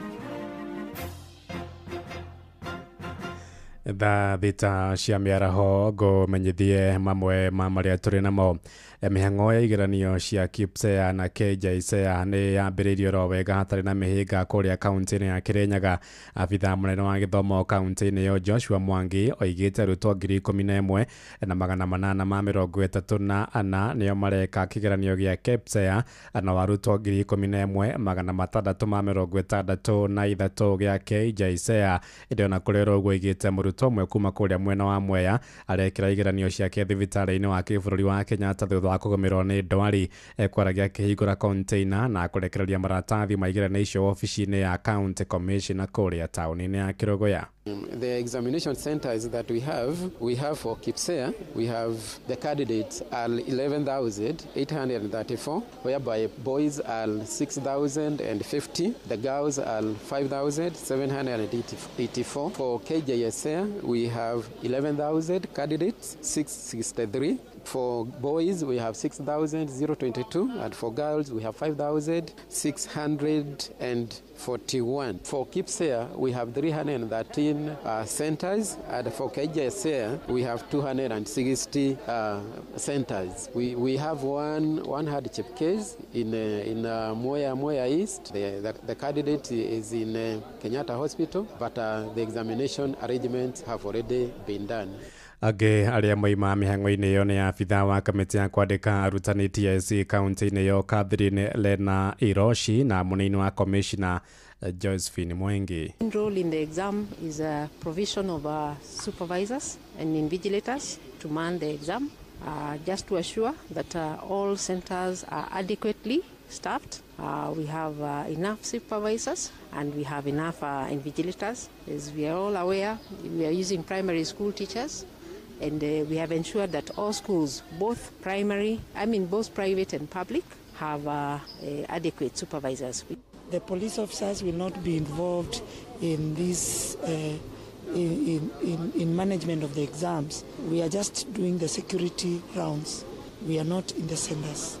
Thaa thita cia mĩaraho ngũmenyithie mamwe ma marĩa tũrĩ namo. Mĩhang'o ya igeranio cia KPSEA na KJSEA nĩ yambĩrĩirio oro wega hatarĩ na mĩhĩnga kũrĩa kaunti-inĩ ya Kirinyaga. Abithaa mũnene wa gĩthomo kaunti-inĩ ĩyo Joshua Mwangi oigĩte arutwo 11,834 nĩo mareka kĩgeranio gĩa KPSEA na arutwo 11,663 gĩa KJSEA. Ĩndĩ ona kũrĩ ũguo oigĩte mũrutwo ũmwe kuma kũrĩa mwena wa Mwea arekĩra igeranio ciake thibitarĩ-inĩ wa kĩbũrũri wa Kenyatta thutha wa kũgũmĩrwo nĩ ndwari. Ekwaragia akĩhingũra container na kũrekereria maratathi ma igeranio icio wabici-inĩ ya county commissioner kũrĩa taũni-inĩ ya Kĩrũgũya. The examination centers that we have for KPSEA, we have the candidates are 11,834, whereby boys are 6,050, the girls are 5,784. For KJSEA, we have 11,000 candidates, 663. For boys, we have 6,022, and for girls, we have 5,641. For KPSEA, we have 313 centers, and for KJSEA, we have 260 centers. We have one hardship case in Moya East. The candidate is in Kenyatta Hospital, but the examination arrangements have already been done. Angĩ arĩa moima mĩhang'o-inĩ ĩyo nĩ abithaa wa kamĩtĩ ya kwandĩka arutani TSC kaunti-inĩ ĩyo Catherine Lena Iroshi na mũnini wa commissioner Josephine Mwengi. Role in the exam is a provision of supervisors and invigilators to man the exam, just to assure that all centers are adequately staffed. We have enough supervisors and we have enough invigilators. As we are all aware, we are using primary school teachers, and we have ensured that all schools, both private and public, have adequate supervisors. The police officers will not be involved in this in management of the exams. We are just doing the security rounds. We are not in the centers.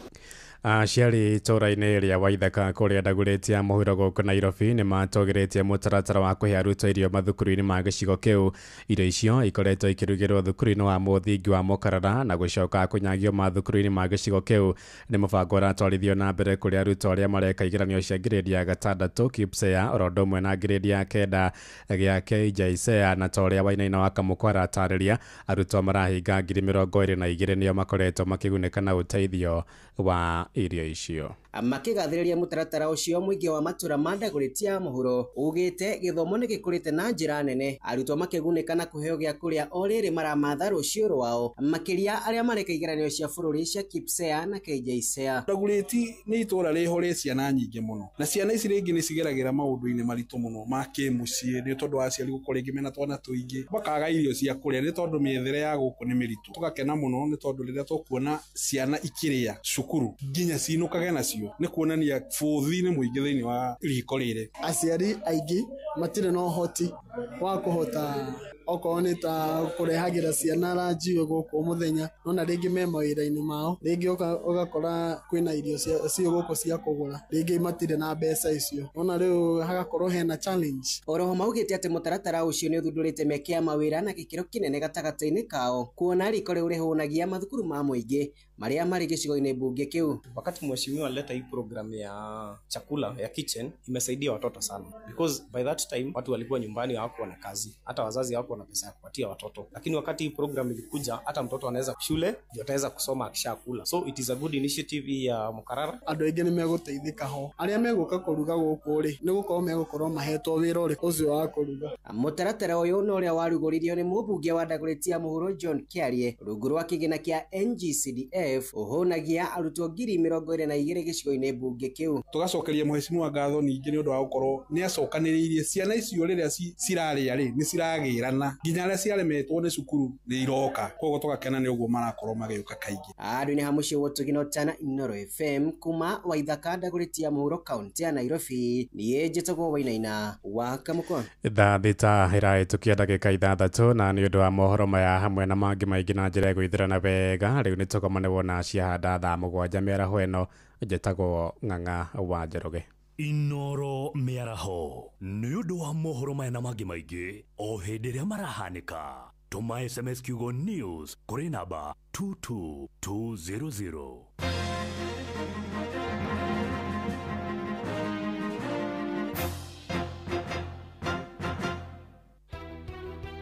Aciari itũra-inĩ rĩa Waithaka kũrĩa Dagoretti ya mũhuro gũkũ Nairobi nĩ matũgĩrĩtie mũtaratara wa kũhe arutwo irio mathukuru-inĩ ma gĩcigo kĩu. Irio icio ikoretwo ikĩrugĩrwo thukuru-inĩ wa mũthingi wa Mũkarara na gũcoka kũnyagio mathukuru-inĩ ma gĩcigo kĩu. Nĩ mũbango ũratwarithio na mbere kũrĩ arutwo arĩa mareka igeranio cia grade ya gatandatũ KPSEA oro ũndũ ũmwe na grade ya kenda gĩa KJSEA, na ta ũrĩa Wainaina wa Kamũkũ aratarĩria, arutwo marahinga 22,000 nĩo makoretwo makĩgunĩka na ũteithio wa irio icio. Makĩgathĩrĩria mũtaratara ũcio, mũingĩ wa matũra ma Dagoretti ya mũhuro ugĩte gĩthomo nĩ gĩkũrĩte na njĩra nene, arutwo makĩgunĩka na kũheo gĩa kũrĩa o rĩrĩ maramatha rũciũ rwao, makĩria arĩa mareka igeranio cia bũrũri cia KPSEA na KJSEA. Dagoretti nĩ itũra rĩho rĩ ciana nyingĩ mũno, na ciana ici rĩngĩ nĩ cigeragĩra maũndũ-inĩ maritũ mũno ma kĩmũciĩ nĩ tondũ wa aciari gũkorwo rĩngĩ mena twana tũingĩ, makaga irio cia kũrĩa nĩ tondũ mĩethere ya gũkũ nĩ mĩritũ. Tũgakena mũno nĩ tondũ rĩrĩa tũkuona ciana ikĩrĩa cukuru nginya cinũkage nacio nĩ kuonania bũthi nĩ mũingĩ thĩinĩ wa riko rĩrĩ. Aciari aingĩ matirĩ na ũhoti wa kũhota Okorwo nĩ ta kũrehagĩra ciana ranji gũkũ mũthenya, nona rĩngĩ me mawĩra-inĩ mao, rĩngĩ ũgakora kwĩna irio ciĩ gũkũ cia kũgũra, rĩngĩ matirĩ na mbeca icio, nona rĩu hagakorwo hena challenge. Oroho maugĩte atĩ mũtaratara ũcio nĩ ũthundũrĩte mĩeke ya mawĩra na gĩkĩro kĩnene gatagatĩ-inĩ kao, kuona riko rĩu rĩhũnagia mathukuru ma mũingĩ marĩa marĩ gĩcigo-inĩ mbunge kĩu. Wakati mheshimiwa alileta hii program ya chakula ya kitchen, imesaidia watoto sana, because by that time watu walikuwa nyumbani hawakuwa na kazi, hata wazazi hawakuwa na pesa ya kupatia watoto, lakini wakati hii program ilikuja, hata mtoto anaweza shule ndio ataweza kusoma akishakula. So it is a good initiative ya Mukarara. Andũ aingĩ nĩ megũteithĩka ho, arĩa megũka kũruga gũkũ rĩ, nĩ gũkorwo megũkorwo mahetwo wĩra ũrĩkũ ũcio wa kũruga. Mũtaratara ũyũ na ũrĩa warugũririo nĩ mũmbunge wa Dagoretti ya Mũhuro John Kiarie rungu rwa kĩgĩna kĩa NGCDF ũhũnagia arutwo 22,000 gĩcigo-inĩ mbunge kĩu. Tũgacokeria mheshimiwa ngatho ningĩ nĩ ũndũ wa gũkorwo nĩ acokanĩrĩirie ciana icio rĩrĩa cirarĩa rĩ, nĩ ciragĩrana nginya arĩa ciaremetwo nĩ cukuru nĩ iroka, koguo tũgakena nĩ ũguo marakorwo magĩũka kaingĩ. Andũ-inĩ ha mũciĩ wa Ũtugi na Ũtana, Inooro FM kuma Waithaka, Dagoretti ya Mũhuro, kaunti ya Nairobi. Niĩ njĩtagwo Wainaina wa Kamũkwa. Thaa 6 ĩrahĩtũkia ndagĩka 6 na nĩ ũndũ wa mohoro maya hamwe na mangĩ maingĩ na njĩra ĩgũithĩrana wega, rĩu nĩ tũgomane wona ciahanda thaa 7 mĩaraho ĩno. Njĩtagwo Ng'ang'a wa Njoroge. Inooro mĩaraho nĩ ũndũ wa mohoro maya na mangĩ maingĩ o hĩndĩ ĩrĩa marahanĩka. Tũma SMS kiugo news kũrĩ namba 22200.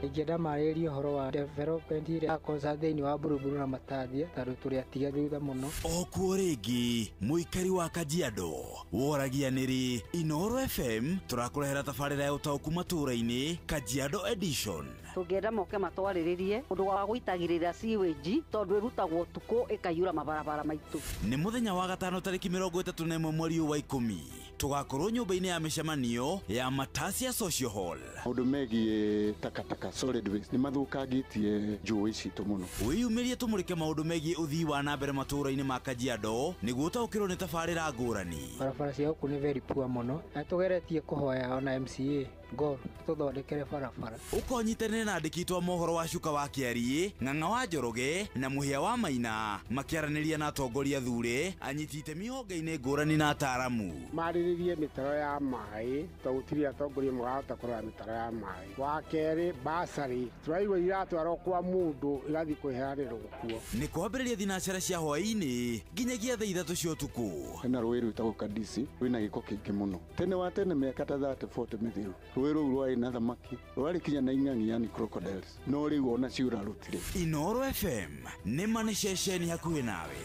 Ingĩenda marĩrĩrie ũhoro wa development ĩrĩa yakonsa thĩinĩ wa Buruburu na Matathia tondũ tũrĩ atige thutha mũno. Okuo rĩngĩ mũikari wa Kajiado woragia nĩrĩ Inooro FM tũrakũrehera tabarĩra ya ũtaũku matũũra-inĩ Kajiado Edition. Tũngĩenda moke matwarĩrĩrie ũndũ wa gũitagĩrĩra sewage tondũ ĩrutagwo ũtukũ ĩkaiyũra mabarabara maitũ. Nĩ mũthenya wa gatano tarĩki 31 mweri wa 10 tũgakorwo nyũmba-inĩ ya mĩcemanio ya Matasia Social Hall. Maũndũ megiĩ takataka solid waste nĩ mathũkangĩtie njũĩ citũ mũno. Wĩyumĩrie tũmũrĩke maũndũ megiĩ ũthii wa na mbere matũũra-inĩ ma Kajiado nĩguo ũtaũkĩrwo nĩ tabarĩra ngũrani. Barabara cia gũkũ nĩ very poor mũno na tũgeretie kũhoya ona MCA Gor tũthondekere barabara. Ũkonyitanĩre na andĩki twa mohoro wa Cuka wa Kĩariĩ, Ng'ang'a wa Njoroge na Mũhĩa wa Maina makĩaranĩria na atongoria thure, anyiti itemi honge-inĩ ngũrani na ataaramu. Marĩrĩrie mĩtaro ya maĩ tondũ gũtirĩ atongoria marahota kũrora mĩtaro ya maĩ. Wa kerĩ basarĩ tũraigua iratwarwo kwa mũndũ igathiĩ kwĩheanĩrwo kuo. Nĩ kwambĩrĩria thinacara cia hwaĩ-inĩ nginyagia thaa 3 cia ũtukũ. Hena rũĩ rwĩtagwo Kadisi rwĩna gĩko kĩingĩ mũno. Tene wa tene mĩaka ta 30 40 mĩthiru rũĩ rũu rwarĩ na thamaki rwarĩ kinya na ing'ang'i yani crocodiles, no rĩu ona ciũra rũtirĩ. Inooro FM nĩ ma nĩ ceceni hakuhĩ nawe.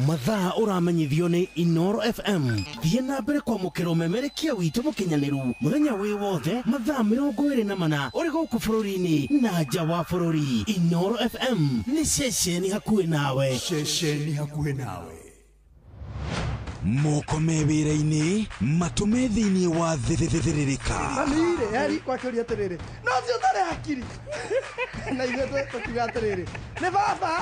Mathaa ũramenyithio nĩ Inooro FM. Thiĩ na mbere kwamũkĩra ũmemerekia witũ mũkinyanĩru mũthenya wĩ wothe mathaa 24 ũrĩ gũkũ bũrũri-inĩ na nja wa bũrũri. Inooro FM nĩ ceceni hakuhĩ nawe. Ceceni hakuhĩ nawe. Moko me wĩra-inĩ matũme thĩinĩ wa thĩthĩrĩrĩka. Mami-rĩ eri kwakĩũria atĩrĩrĩ, no ũcio ũtarĩ hakiri na ithuĩ tũkiuga atĩrĩrĩ nĩ baba.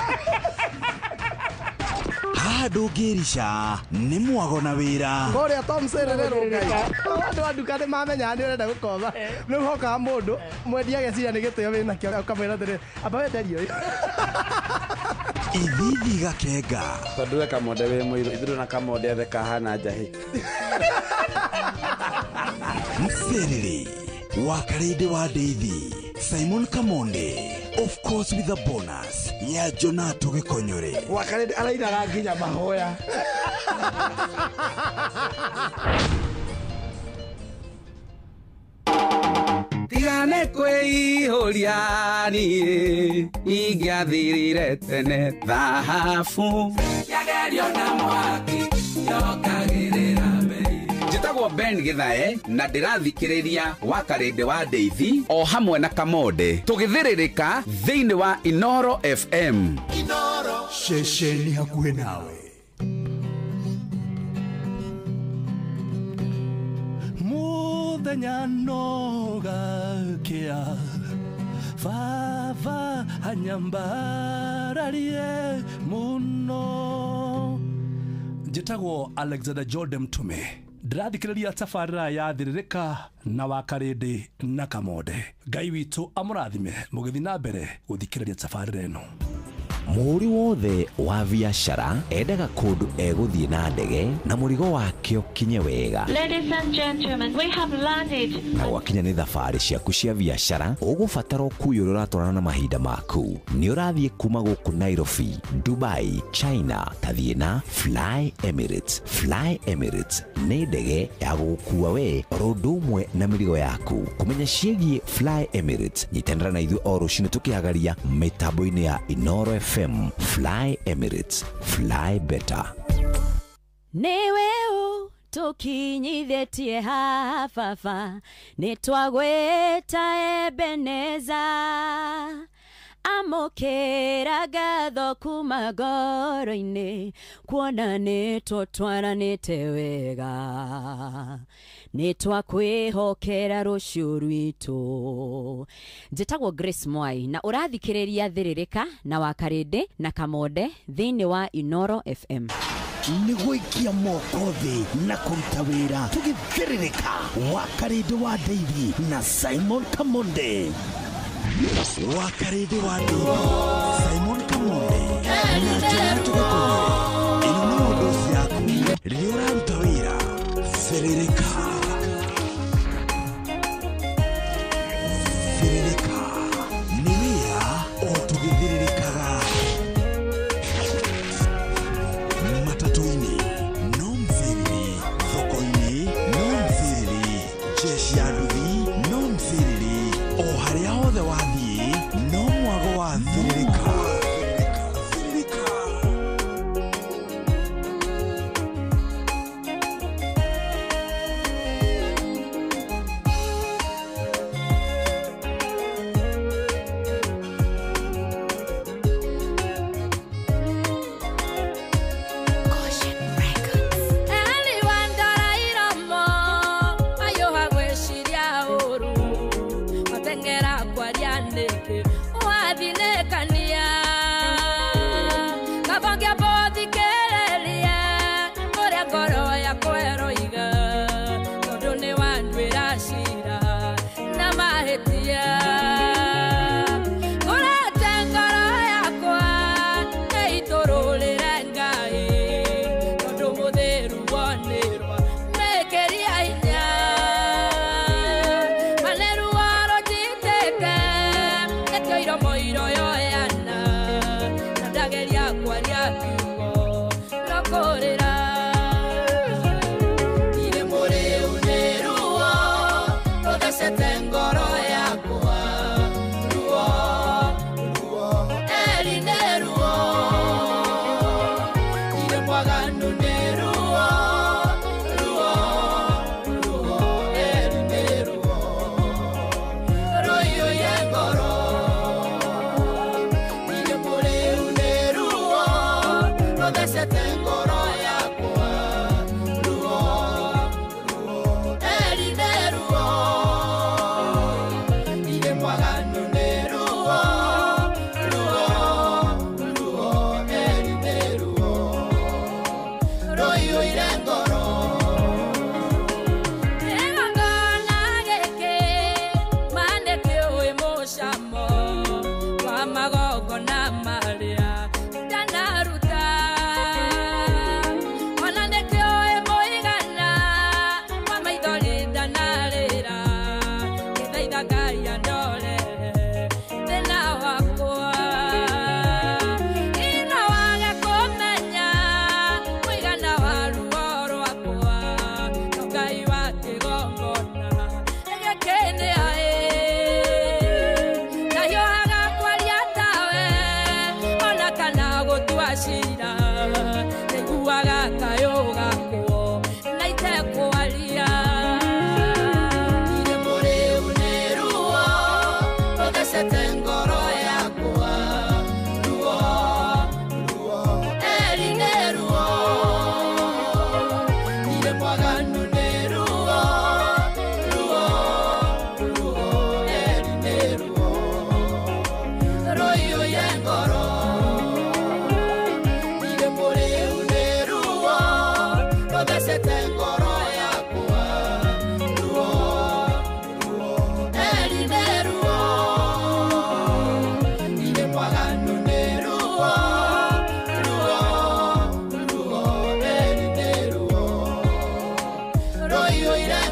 Haha ndũngĩrica nĩ mwago na wĩra. Kũrĩa Tom Serererwo Ngai. Andũ a nduka nĩ mamenyaga nĩ ũrenda gũkomba. Rĩu hokaga mũndũ mwendia ageciria nĩ gĩtĩo wĩnakĩo ũkamwĩra atĩrĩrĩ amba wenderie ũyũ. Ithithi gakenga. Tondũ we Kamonde wĩ mũirũ ithuĩ na Kamonde othe kahana njahĩ. Mserere wa Karĩndĩ wa Ndeithi Simon Kamonde, of course with a bonus ya Jonato Gĩkonyore. Wa Karĩndĩ arainaga nginya mahoya. Tigane kwĩihũria niĩ ingĩathirire tene thahabu yagerio na mwaki yokagĩrĩra mbei. Njĩtagwo Ben Githae na ndĩrathikĩrĩria wa Karĩndĩ wa Ndeithi o hamwe na Kamonde tũgĩthĩrĩrĩka thĩinĩ wa Inooro FM. Inooro ceceni hakuhĩ nawe. Mũthenya no gakĩa baba anyambararie mũno. Njĩtagwo Alexander Jordan Mtume, ndĩrathikĩrĩria tabarĩra ya Thĩrĩrĩka na Wakarĩndĩ na Kamonde. Ngai witũ amũrathime mũgĩthiĩ na mbere gũthikĩrĩria tabarĩra ĩno. Mũhũri wothe wa biacara endaga kũndũ egũthiĩ na ndege na mũrigo wake ũkinye wega. Ladies and gentlemen, we have landed. Na gwakinya nĩ thabarĩ ciaku cia biacara, ũgũbatara ũkui ũrĩa ũratwarana na mahinda maku. Nĩ ũrathiĩ kuma gũkũ Nairobi, Dubai, China, tathiĩ na Fly Emirates. Fly Emirates nĩ ndege ya gũgũkua we oro ũndũ ũmwe na mĩrigo yaku. Kũmenya ciĩgiĩ Fly Emirates, nyitanĩra na ithuĩ o rũcinĩ tũkĩhagaria mĩtambo-inĩ ya Inoro FM. Fly Emirates, fly better. Nĩwe ũtũkinyithĩtie haha baba, nĩtwagwĩta Ebeneza. Amũkĩra ngatho kuma ngoro-inĩ, kuona nĩtũtwaranĩte wega. Nĩtwakwĩhokera rũciũ rwitũ. Njĩtagwo Grace Mwai na ũrathikĩrĩria Thĩrĩrĩka na Wakarĩndĩ na Kamonde thĩinĩ wa Inoro FM. Nĩ gũikia moko thĩ na kũruta wĩra tũgĩthĩrĩrĩka. Wakarĩndĩ wa Ndeithi na Simon Kamonde. Wakarĩndĩ wa Ndeithi, Simon Kamonde na Njĩra Tũgakũre. Ĩno nĩ ũndũ yaku rĩrĩa ũraruta wĩra. Thĩrĩrĩka, thĩrĩrĩka nĩ wĩra o tũgĩthĩrĩrĩkaga. Matatũ-inĩ no mthĩrĩrĩ, thoko-inĩ no mthĩrĩrĩ, jeshi ya nduthi no mthĩrĩrĩ, o harĩa hothe wathiĩ no mwago wa thĩrĩrĩka.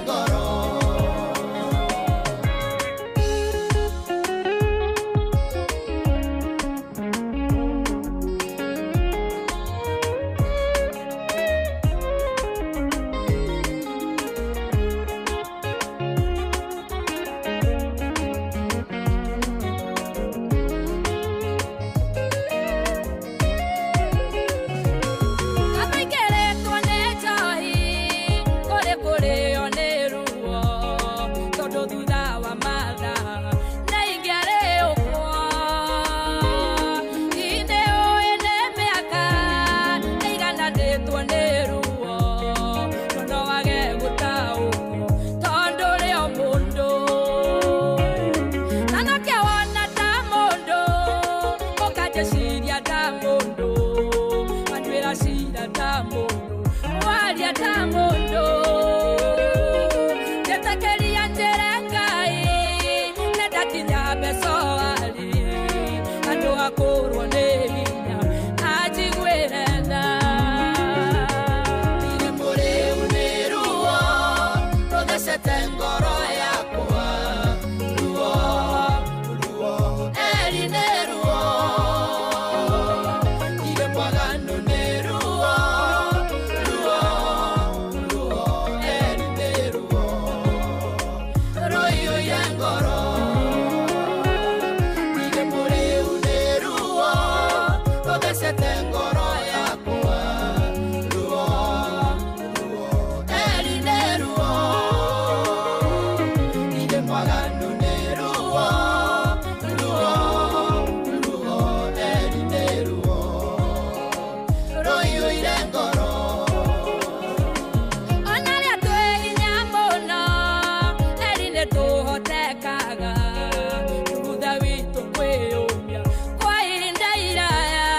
ngoro. Kamaikeretwo nĩ njohi kũrĩ kũrĩo nĩ ruo tondũ thutha wa mathaa nĩ ingĩarĩũkwo inĩ ũĩ nĩ mĩaka ĩigananĩtwo nĩ ruo no no wage gũtaũkwo tondũ ũrĩ o mũndũ na nokĩo wona ta mũndũ ũkanjĩciria ta mũndũ anduĩra cira ta mũndũ waria ta mũndũ njĩtĩkĩria njĩre Ngai nĩndakinya mbecoari andũ akũrwo nĩ hinya anjiguĩre tha. Ndirĩ mũrĩu nĩ ruo rũthecete ngoro yakwa, ruo ruo eri nĩ ruo. Ndirĩ mwaganu nĩ ruo ruo ruo eri nĩ ruo rũiyũire ngoro. Ndirĩ mũrĩu nĩ ruo rũthecete ngoro yakwa, ruo ruo eri nĩ ruo. Ndirĩ mwaganu nĩ ruo ruo ruo eri nĩ ruo rũiyũire ngoro. Ona rĩa twĩ hinya mũno eri nĩ tũhotekaga thutha witũ kwĩyũmia kwa ihinda iraya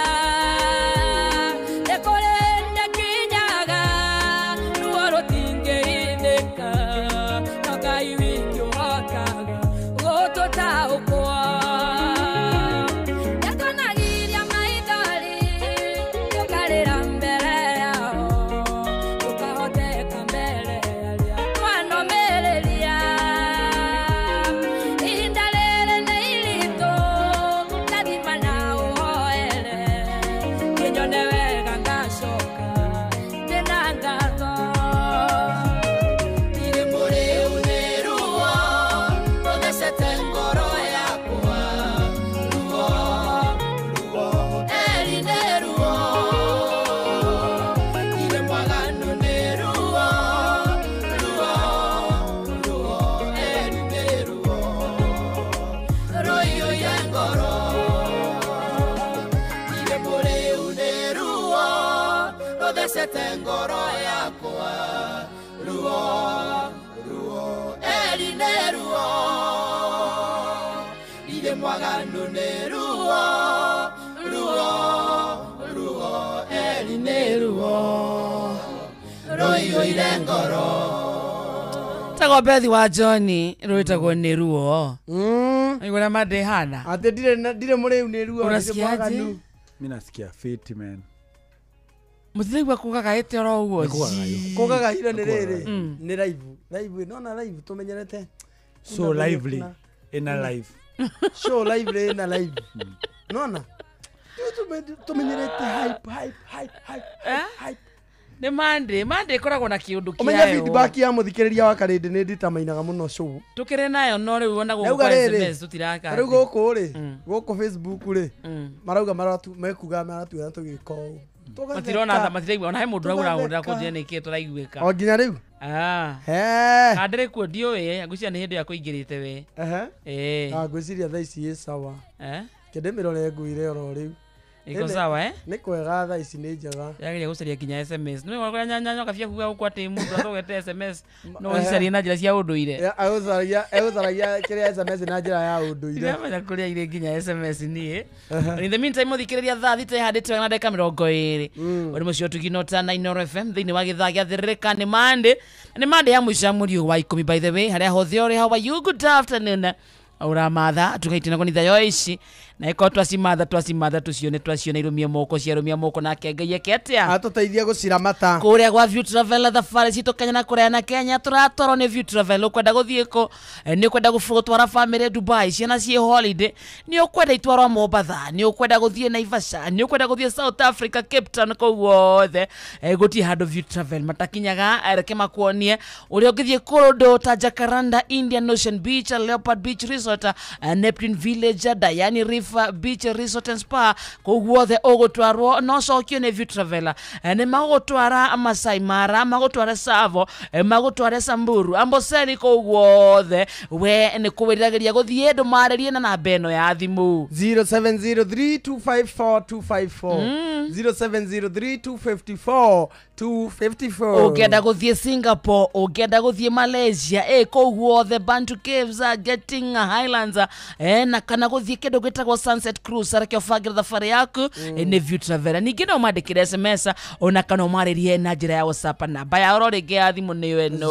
nĩ kũrĩ nĩkinyaga ruo rũtingĩhithĩka no Ngai wiki ũhotaga gũtũtaũkwo. Nĩatũnagiria maithori tũkarĩra mbere yao tũkahoteka mbere arĩa twanomĩrĩria. Ihinda rĩrĩ nĩ iritũ ndathima na ũhoere kĩnyone wega ngacoka ndĩna ngatho. Ndirĩ mũrĩu nĩ ruo rũthecete ngoro yakwa, ruo ruo eri nĩ ruo. Ndirĩ mwaganu nĩ ruo ruo ruo eri nĩ ruo rũiyũire ngoro. Ndirĩ mũrĩu nĩ ruo rũthecete ngoro yakwa, ruo ruo eri nĩ ruo. Ndirĩ mwaganu nĩ ruo ruo ruo eri nĩ ruo rũiyũire ngoro. Tagwo Bethi wa John rwĩtagwo nĩ ruo. Igũrĩa mandĩ hana. Atĩ ndirĩ mũrĩu nĩ ruo ndirĩ Unasikiaje? mwaganu. Mi nasikia fiti man. Mũtiraigua kũgagaĩte oro ũguo. Kũgagaire nĩ rĩrĩ nĩ live live nona live tũmenyerete So Kuna venye lively ina live. Show lively ina live nona tumenyerete hype hype hype hype hype. Nĩ Monday, Monday ĩkoragwo na kĩũndũ Ũmenya kĩayo. feedback ya mũthikĩrĩria wa Karĩndĩ nĩ nditamainaga mũno show. Tũkĩrĩ nayo no rĩu ona gũkũ Rauga kwa rĩrĩ, SMS tũtiraka. rĩu gũkũ rĩ gũkũ Facebook rĩ marauga maratu mekuga maratuona tũgĩka ũũ. Tũgatheka. Matirona tha matiraigua ona he mũndũ ũraura Tũgatheka. kũnjĩra nĩkĩ tũraiguĩka. O nginya rĩu. Ah. He. Ka ndĩrĩ kuo ndiũĩ, ngwĩciria nĩ hĩndĩ ĩyo akũingĩrĩte we. Ehe. Eh. Ah, ngwĩciria thaa ici ĩ sawa. Eh? Kĩndĩmĩrore ngũire oro rĩu. Iko sawa eh? Nĩ kwega thaa ici nĩ njega. Yageria gũcaria nginya SMS. Nĩ wakora nyoka cia kuga gũkũ atĩ mũndũ athogete SMS no ũcicarie na njĩra cia ũndũire. Egũcaragia kĩrĩa SMS na njĩra ya ũndũire. Ndiramenya kũrĩa irĩ nginya SMS niĩ. In the meantime mũthikĩrĩria thaa thita ĩhandĩte wega na ndagĩka 20. Ũrĩ mũciĩ ũtuginota na Inooro FM thĩinĩ wa gĩthaa gĩa Thĩrĩrĩka nĩ Monday. Nĩ Monday ya mũico ya mweri ũyũ wa 10 by the way harĩa hothe ũrĩ how are you good afternoon. Uramatha tugaitena konitha yo ici na iko twasimatha tucione twaciona irumie moko ciarumia moko nake Ngai eke atia atuteithie guciramata kuria gwa View Travel thabarĩ citũ Kenya na kũraya na Kenya tũratwarwo nĩ View Travel. Ũkwenda gũthiĩ kũ? Nĩ ũkwenda gũtwara family Dubai, ciana ciĩ holiday, nĩ ũkwenda itwarwo Mombatha, nĩ ũkwenda gũthiĩ Naivasha, nĩ ũkwenda gũthiĩ South Africa, Cape Town, kũu guothe gũtirĩ handũ View Travel matakinyaga. Reke makuonie ũrĩa ũngĩthiĩ kũndũ ta Jacaranda, Indian Ocean Beach, Leopard Beach Resort, Neptune Village, Diani Reef Beach Resort and Spa. Kũu guothe ũgũtwarwo no cokio nĩ View Travel. Nĩ magũtwara Masai Mara, magũtware Savo, magũtware Samburu, Amboseli, kũu guothe we nĩ kũwĩriragĩria gũthiĩ. Ndũmarĩrie na namba ĩno ya thimũ 0703254254 0703254254. Ũngĩenda gũthiĩ Singapore, ũngĩenda gũthiĩ Malaysia, kũu guothe Bantu Caves, Genting Highlands, na kana gũthiĩ kĩndũ gĩtagwo Sunset Cruise, reke ũbangĩre thabarĩ yaku nĩ View Travel. Ningĩ no ũmandĩkĩre SMS ona kana ũmarĩrie na njĩra ya WhatsApp. Namba ya oro rĩngĩ ya thimũ nĩyo ĩno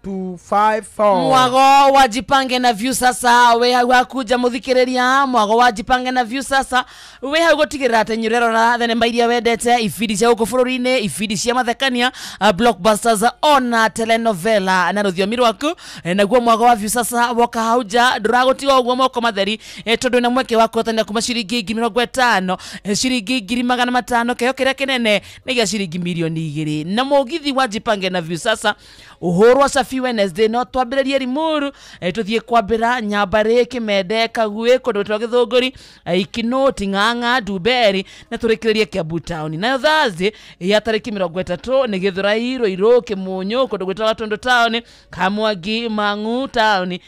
0703254254. Mwago wa Jipange na View sasa we hau hakuja muthikiriria. Mwago wa Jipange na View sasa we hau gutigirira ati nyurerora thenema iria wendete, ibindi cia guku bururi-ini, ibindi cia mathekania, blockbusters ona telenovela na ruthiomi rwaku. Naguo mwago wa View sasa woka hau nja nduragutiga uguo moko matheri, tondu na mweke wa kuhotania kuma ciringi 50,000, ciringi 500,000, kĩheo kĩrĩa kĩnene nĩ gĩa ciringi 2 milioni. Na mũgithi wa Jipange na View sasa ũhũrwo Safi Wednesday no twambĩrĩrie Limuru, tuthiĩ kwambĩra Nyambarĩ, Kĩmende, Kaguĩ, kũndũ gwĩtagwo Gĩthũngũri, Ikinũ, Ting'ang'a, Ndumberi na tũrĩkĩrĩrie Kiambu town. Nayo Thursday ya tarĩki 30 nĩ Gĩthũrai, Ruiru, Kĩmunyũ, kũndũ gwĩtagwo Gatundu town, Kamwangi, Mang'u town.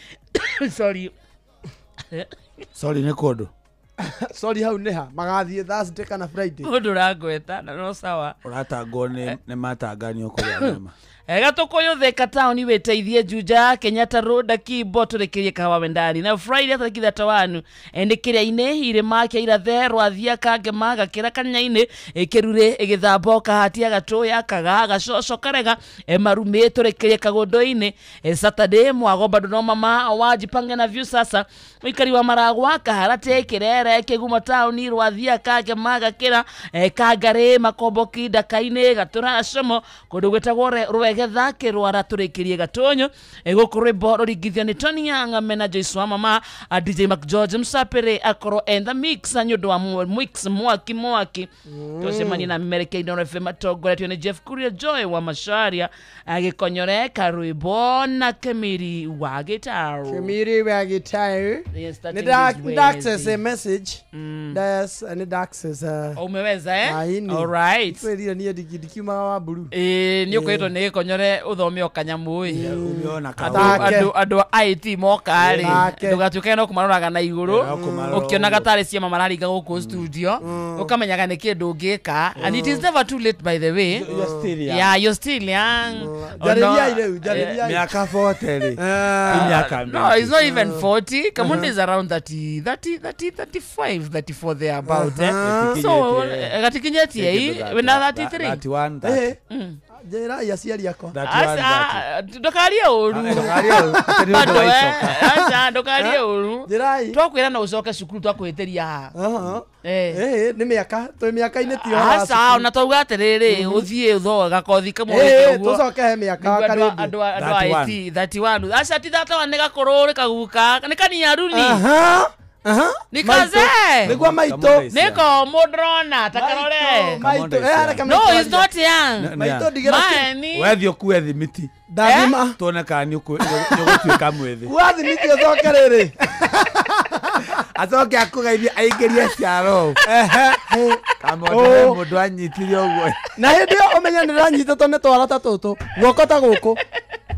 Sorry. Sorry nĩ kũndũ. Sorry hau nĩha magathiĩ Thursday kana Friday. Mũndũ ũrangweta na no sawa. Ũratangwo nĩ matanganio kũrĩa nyama. Gatukuyu Thika town wĩteithie Juja, Kenyatta Road, Kimbo, tũrĩkĩrie Kahawa Wendani. Na Friday tarĩki 31 nĩ kĩrĩa-inĩ irĩma kĩa Irathe, Rwathia, Kangema, Gakĩra, Kanya-inĩ, Kĩrurĩ, Gĩthambo, Kahatia, Gatũya, Kagaa, Gacoco, Karega, Marumĩ, tũrĩkĩrie Kagũndũ-inĩ. Saturday mwago bado no mama wa Jipange na View sasa mũikari wa Maragwa, Kaharate, Kĩrere, Kĩgumo town, Rwathia, Kangema, Gakĩra, Kangarĩ, Makomboki, Ndaka-inĩ, Gatũra, Como, kũndũ gwĩtagwo Rwege, Kĩrwara, tũrĩkĩrie Gatũnyũ. Gũkũ rwĩmbo rũringithio nĩ Tony Young mena Joyce wa mama, DJ McGeorge Msapere akorwo in the mix nĩ ũndũ wa mix mwaki mwaki. Tũcemanie na Mmereke Inooro FM atongoretio nĩ Jeff Kuria, Joy wa Macharia agĩkonyore karwĩmbo na Kemiri wa gĩtarũ. Kemiri wa gĩtarũ. Yes, starting Ni dark this Wednesday. access a message. That's ni dark access. Umeweza eh? Aini. All right. Kwĩrire niĩ ndikiumaga wa mburu. Nĩ ũkoretwo nĩ gĩkonyore ũthome o kanyamũ ĩ. Umeona Andũ andũ a IT moka rĩ, Take. ndũgatuĩke no kũmaroraga na igũrũ, No kũmarora ũkĩonaga tarĩ ciama mararinga gũkũ studio, ũkamenyaga nĩ kĩndũ ũngĩka. And it is never too late, by the way. You're still young. Yeah, you're still young. Njarĩriai rĩu, njarĩriai. Mĩaka 40 rĩ. Ti mĩaka No, mĩingĩ. it's not even 40. Kamundi is around 30, 30, 30, 35, 34 thereabout. Eh? So, gatikinyetie ĩ, wĩna 33. 31, Eh, njĩrai aciari akwa. Aca, ndũkarie ũru. Ndũkarie ũru, atĩ nĩ ũndũ Bado, wa eh, icoka. aca, ndũkarie ũru. Njĩrai. Twakwĩra no ũcoke cukuru twakwĩhĩtĩria haha. Aha. Eh. Nĩ mĩaka twĩ mĩaka-inĩ ti ũhoro wa Aca, cukuru. ona twauga atĩrĩrĩ, ũthiĩ ũthoe gakothi kamwe Eh, wĩke ũguo. tũcoke he mĩaka Nĩguo karĩndĩ. andũ a IT 31. Aca, ti 31 nĩ gakũrũ nĩ kaguka nĩ kaniaruni. Aha. Aha. Nĩ kazee. Nĩguo maitũ. Nĩko mũndũ ta karore. Maitũ, reke No, maitũ he's not young. Maitũ ndigĩra Man, Wethiĩ ũkue thimiti. Ndathima. Tuone kana nĩ ũgũtuĩka mwĩthĩ. Kua thimiti ũcoke rĩrĩ. Acoke akũgeithie aingĩrie ciaro. Kamonde Oh. mũndũ anyitire ũguo. Na hĩndĩ ĩyo ũmenye nĩ ndĩranyitĩtwo nĩ twara ta tũtũ guoko ta gũkũ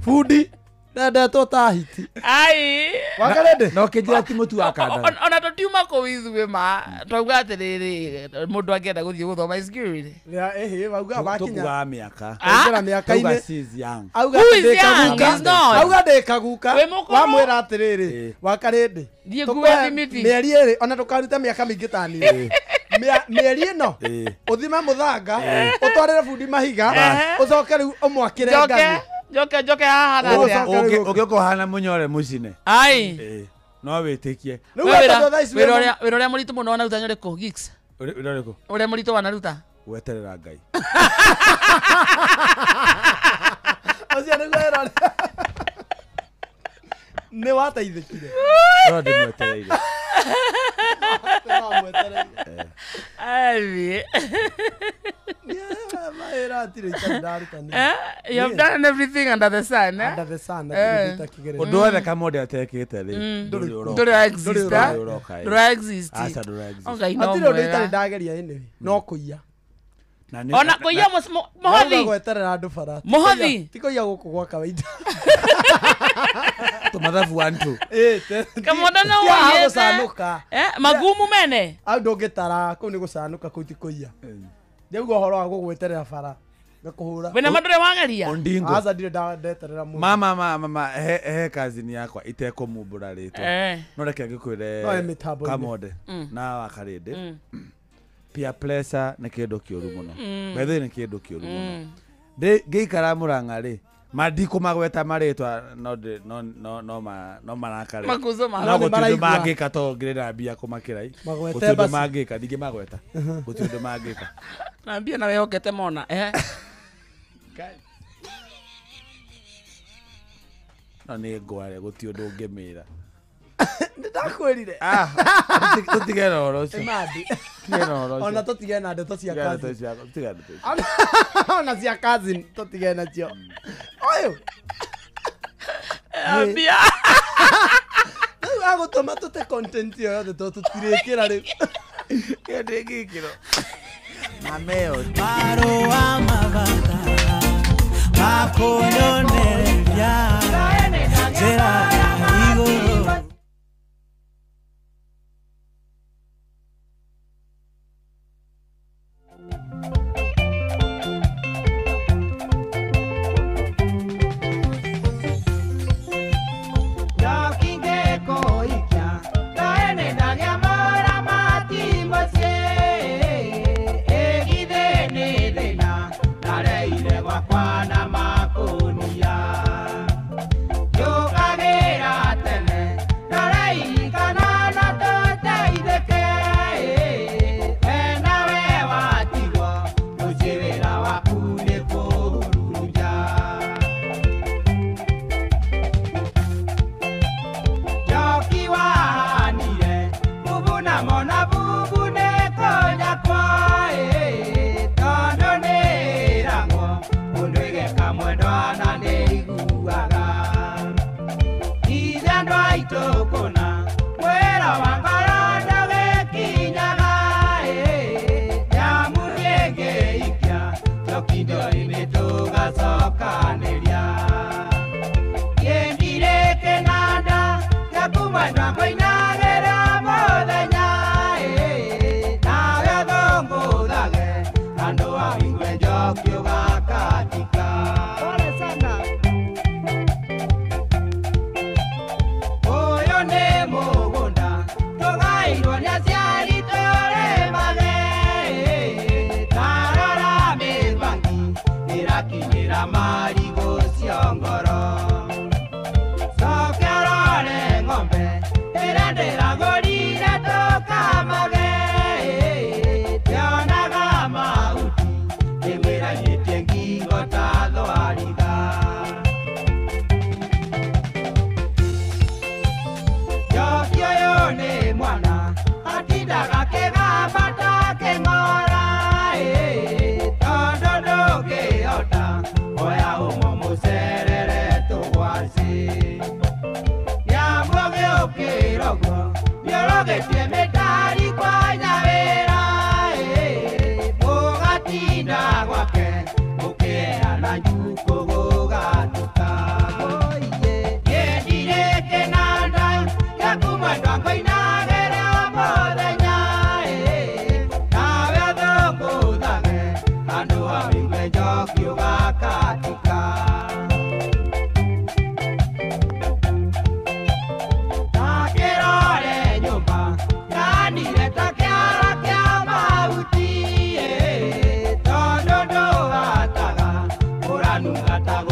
bundi ndendetwo ta hiti. Ai. Wakarĩndĩ. No kĩnjĩra ti mũtu wa kandara. Ona tũtiuma kũu ithuĩ ma twauga atĩrĩrĩ, mũndũ angĩenda gũthiĩ gũthoma is good. Ya, ĩhĩ wauga wakinya. Tũkuaga mĩaka. Twaingĩra mĩaka-inĩ. Tauga she is young. Auga Who is ndĩ young? kaguka. He's not. Auga ndĩ kaguka. Wĩ mũkũrũ. Wamwĩra atĩrĩrĩ wakarĩndĩ. Thiĩ Tũkũhe ngue thimiti. Mĩeri ĩrĩ ona ndũkarute mĩaka mĩingĩ ta niĩ. Mĩeri ĩno ũthime mũthanga, ũtwarĩre bundi mahiga, ũcoke rĩu ũmwakĩre Njoke. ngathĩ. Njoke njoke haha na atia. Ũngĩũka ũhana mũnyore mũcine. Ai. No wĩtĩkie. Wĩra ũrĩa mũritũ mũno wanaruta nĩ ũrĩkũ, Geeks? Ũrĩa ũrĩkũ? Ũrĩa mũritũ wanaruta? Gweterera Ngai. Ũcio nĩguo wĩra. Nĩ wateithĩkire. No ndĩmwetereire. Ai. You have done everything under the sun, eh? Under the sun. Ũndũ wothe Kamonde atekĩte rĩ, ndũrĩ exist, ndũrĩ exist. Aca ndũrĩ exist. Hatirĩ ũndũ itarĩ ndageria anyway, no kũiya. Ona kũiya mũhothi. Gweterera andũ bara. Mũhothi. Ti kũiya gũkũ gwa kawaida. Tũmathabu 1 2. Kamonde no ũiyĩte. Magumu mene. Au ndũngĩtara kũu nĩ gũcanũka kũu ti kũiya. Ndauga ũhoro wa gũgweterera bara ngakũhũra. Wĩna ma ndũrĩ wageria? Ondingo. Aca ndirĩ ndeterera mũndũ. Mama he kazini yakwa itekũmumbũra rĩtwa. No reke ngĩkwĩre Kamonde na wa Karĩndĩ. Peer pressure nĩ kĩndũ kĩũru mũno. By the way nĩ kĩndũ kĩũru mũno. Ngĩikara Mũrang'a rĩ, mandikũmagweta marĩtwa no marakare. No gũtirĩ ũndũ mangĩka tondũ ngĩrĩ na mbia kũmakĩra. Gũtirĩ ũndũ mangĩka, ndingĩmagweta. Gũtirĩ ũndũ mangĩka. Na mbia na wehokete mona. No nĩ ngware gũtirĩ ũndũ ũngĩmĩra. Ndakwĩrire. Tũtige na ũhoro ũcio. Ona tũtige na ndeto cia cousin. Ona cia cousin tũtige nacio. Ũyũ. Ambia. Rĩu agũtũma tũte content ĩyo yothe tondũ tũtirĩkĩra rĩu. Ĩyo ndĩngĩkĩrwo. Mameo. Marũa mabata makunyonereria njĩra ya igũrũ. Kwana makuru.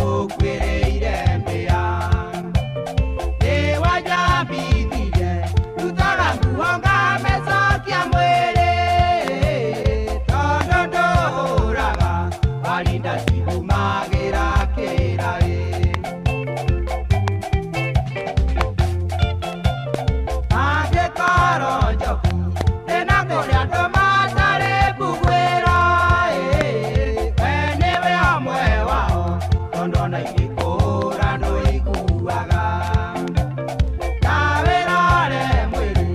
Ũkuĩrĩire mbĩa Nĩwanjambithirie Rutaga nguo ngamecokia mwĩrĩ Tondũ ndũhũraga Warinda cihumagĩra kĩraĩ Angĩkorwo njoku Thĩna kũrĩa andũ matarĩ mbuguĩro We nĩwe ũmwe wao Tondũ ona ingĩkũhũra nĩũiguaga Nawe rore mwĩrĩ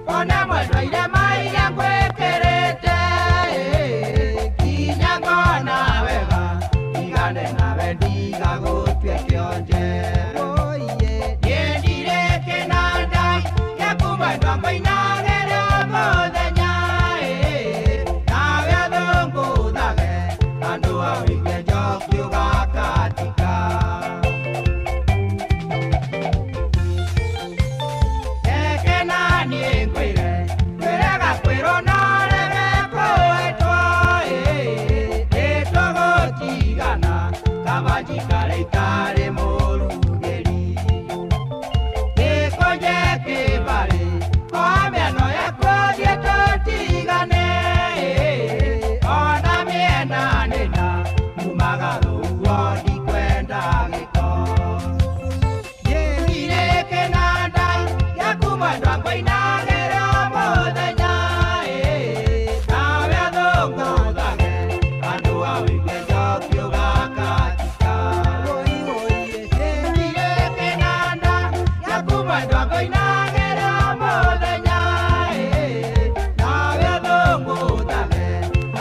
Wone mwendwa irema iria ngwĩkĩrĩte Nginya ngona wega Ndigane nawe ndigagũtue kĩonje Niĩ ndirĩ kĩnanda Gĩaku mwendwa ngũinagĩra mũthenya Nawe ũthũngũthage Andũ a ũigue njoki ũgakatika Reke naniĩ ngwĩre Ngwĩre gakwĩrwo no rege kũĩtwo Nĩtũgũtigana Kaba njikare itarĩ mũrugĩri Gĩkũnje kĩbarĩ Kwa mĩano yakũthiĩ tũtigane Ona mĩena nĩna Mumaga rũhuho ndikwenda gĩko Ndirĩ kĩnanda Gĩaku mwendwa ngũinagĩra mũthenya Nawe ũthũngũthage Andũ a ũigue njoki ũgakatika Ndirĩ kĩnanda Gĩaku mwendwa ngũinagĩra mũthenya Nawe ũthũngũthage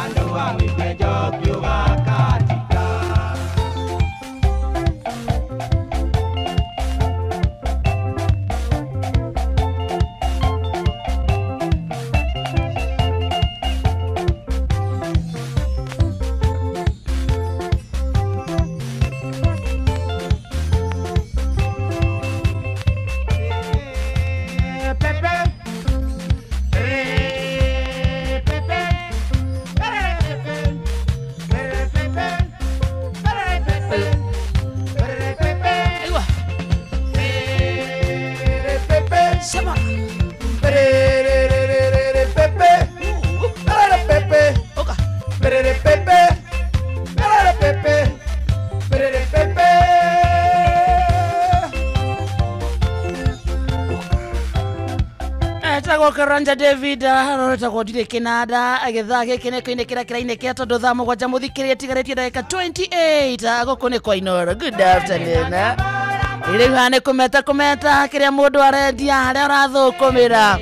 Andũ a ũigue njoki ũgakatika Etagwo Karanja David aroretagwo ndirĩ kĩnanda agĩthaa gĩkĩ nĩ kĩinĩ kĩrainĩ kĩa tondũ thaa 7 mũthikĩrĩria tigarĩtie ndagĩka 28 gũkũ nĩ kwa Inooro. Good afternoon. Rĩu haha nĩ kũmeta kũmeta kĩrĩa mũndũ arendia harĩa ũrathũkũmĩra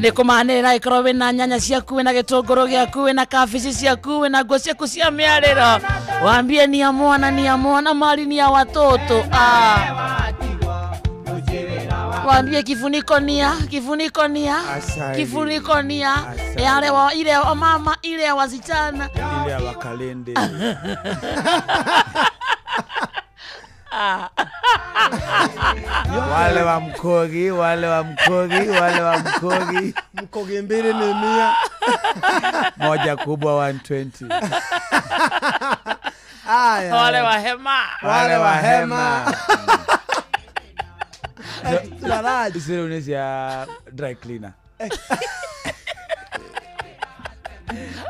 nĩ kũmanĩrĩra ĩkorwo wĩna nyanya ciaku wĩna gĩtũngũrũ gĩaku wĩna kabici ciaku wĩna nguo ciaku cia mĩarĩro wambie ni ya mwana ni ya mwana mali ni ya watoto Wambie kifuniko nia kifuniko nia kifuniko nia yale wa ile wa mama ile ya wasichana ile ya wakalende wale wa mkogi wale wa mkogi wale wa mkogi mkogi mbili ni 100 moja kubwa 120 aya wale wa hema wale wa hema Zero ni ya dry cleaner.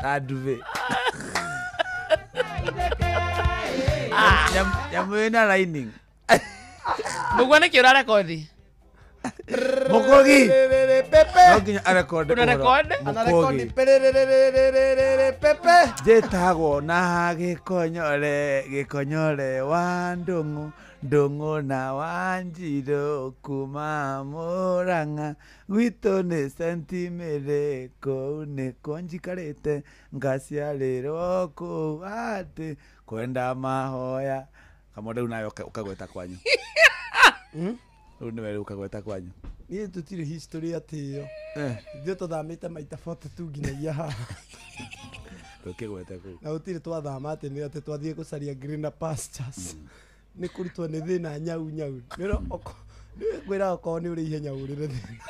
Aduve. Nyamu lining. Mbugua nĩ kĩ ũrarekodi? Mukogi. No nginya arekodi. Ũnarekodi? Anarekodi pepe. Njĩtagwo na gĩkonyore gĩkonyore wa ndũng'ũ ndũng'ũ na wanjirũ kuma Murang'a gwitũ nĩ sentimĩrĩ kũu nĩkuo njikarĩte ngaciarĩrwo kũu atĩ kwenda mahoya kamwe rĩu nawe ũkagweta kwanyu rĩu nĩwe rĩu ũkagweta kwanyu niĩ tũtirĩ history atĩ ĩyo ithuĩ tũthamĩte maita 42 nginyagia haha ndũkĩgwete kũu na gũtirĩ twathama atĩ nĩ atĩ twathiĩ gũcaria greener pastures nĩ kũrutwo nĩ thĩna nyau nyau nĩ kwĩra okorwo nĩ ũrĩ ihenya ũrĩre thĩna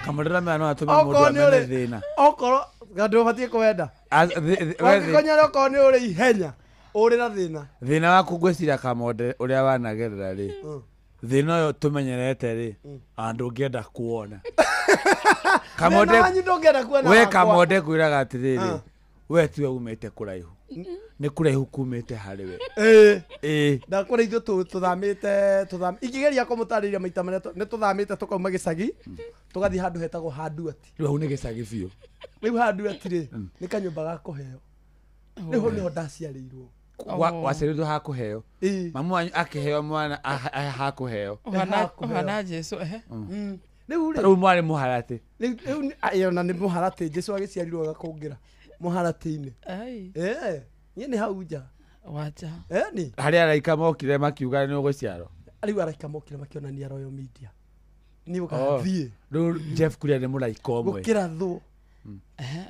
Kamũndĩra maya no atũme mũndũ Okorwo nĩ amene ũrĩ- thĩna. Okorwo ndå batiĩ kwenda. Wangĩkonyera okorwo nĩ ũrĩ ihenya ũrĩ na thĩna. Thĩna waku ngwĩciria Kamonde ũrĩa wanagerera rĩ, thĩna ũyũ tũmenyerete rĩ, ona ndũngĩenda kuona. Kamonde Thĩna wanyu ndũngĩenda kuona we wakwa. Kamonde ngwĩraga atĩrĩrĩ, we tiwe umĩte kũraihu, nĩ kũraihu kumĩte harĩ we. Ĩĩ. Ĩĩ. Ndakũrĩa ithuĩ tũthamĩte ingĩgeria kũmũtarĩria maita marĩa nĩ tũthamĩte tũkauma gĩcagi tũgathiĩ handũ hetagwo Handuati. Rĩu hau nĩ gĩcagi biũ. Rĩu Handuati rĩ, nĩ kanyũmba ga kũheo. Rĩu hau nĩho ndaciarĩirwo. Waciarĩirwo ha kũheo. Mamu wanyu akĩheo mwana ha kũheo. Ũhana Jesu ehe. Rĩu rĩ, Rĩu mwarĩ mũharatĩ. Rĩu ĩyo na nĩ mũharatĩ Jesu agĩciarirwo agakũngĩra mũharatĩ-inĩ. Ai. Ĩĩ, niĩ nĩ hau nja. Wacha. Ĩni. Harĩa araika mokire makiuga nĩ ũgũciarwo. Rĩu araika mokire makĩonania Royal Media. Niĩ ũgathiĩ. Rĩu Jeff Kuria nĩ mũraika ũmwe. Gũkĩra thũ.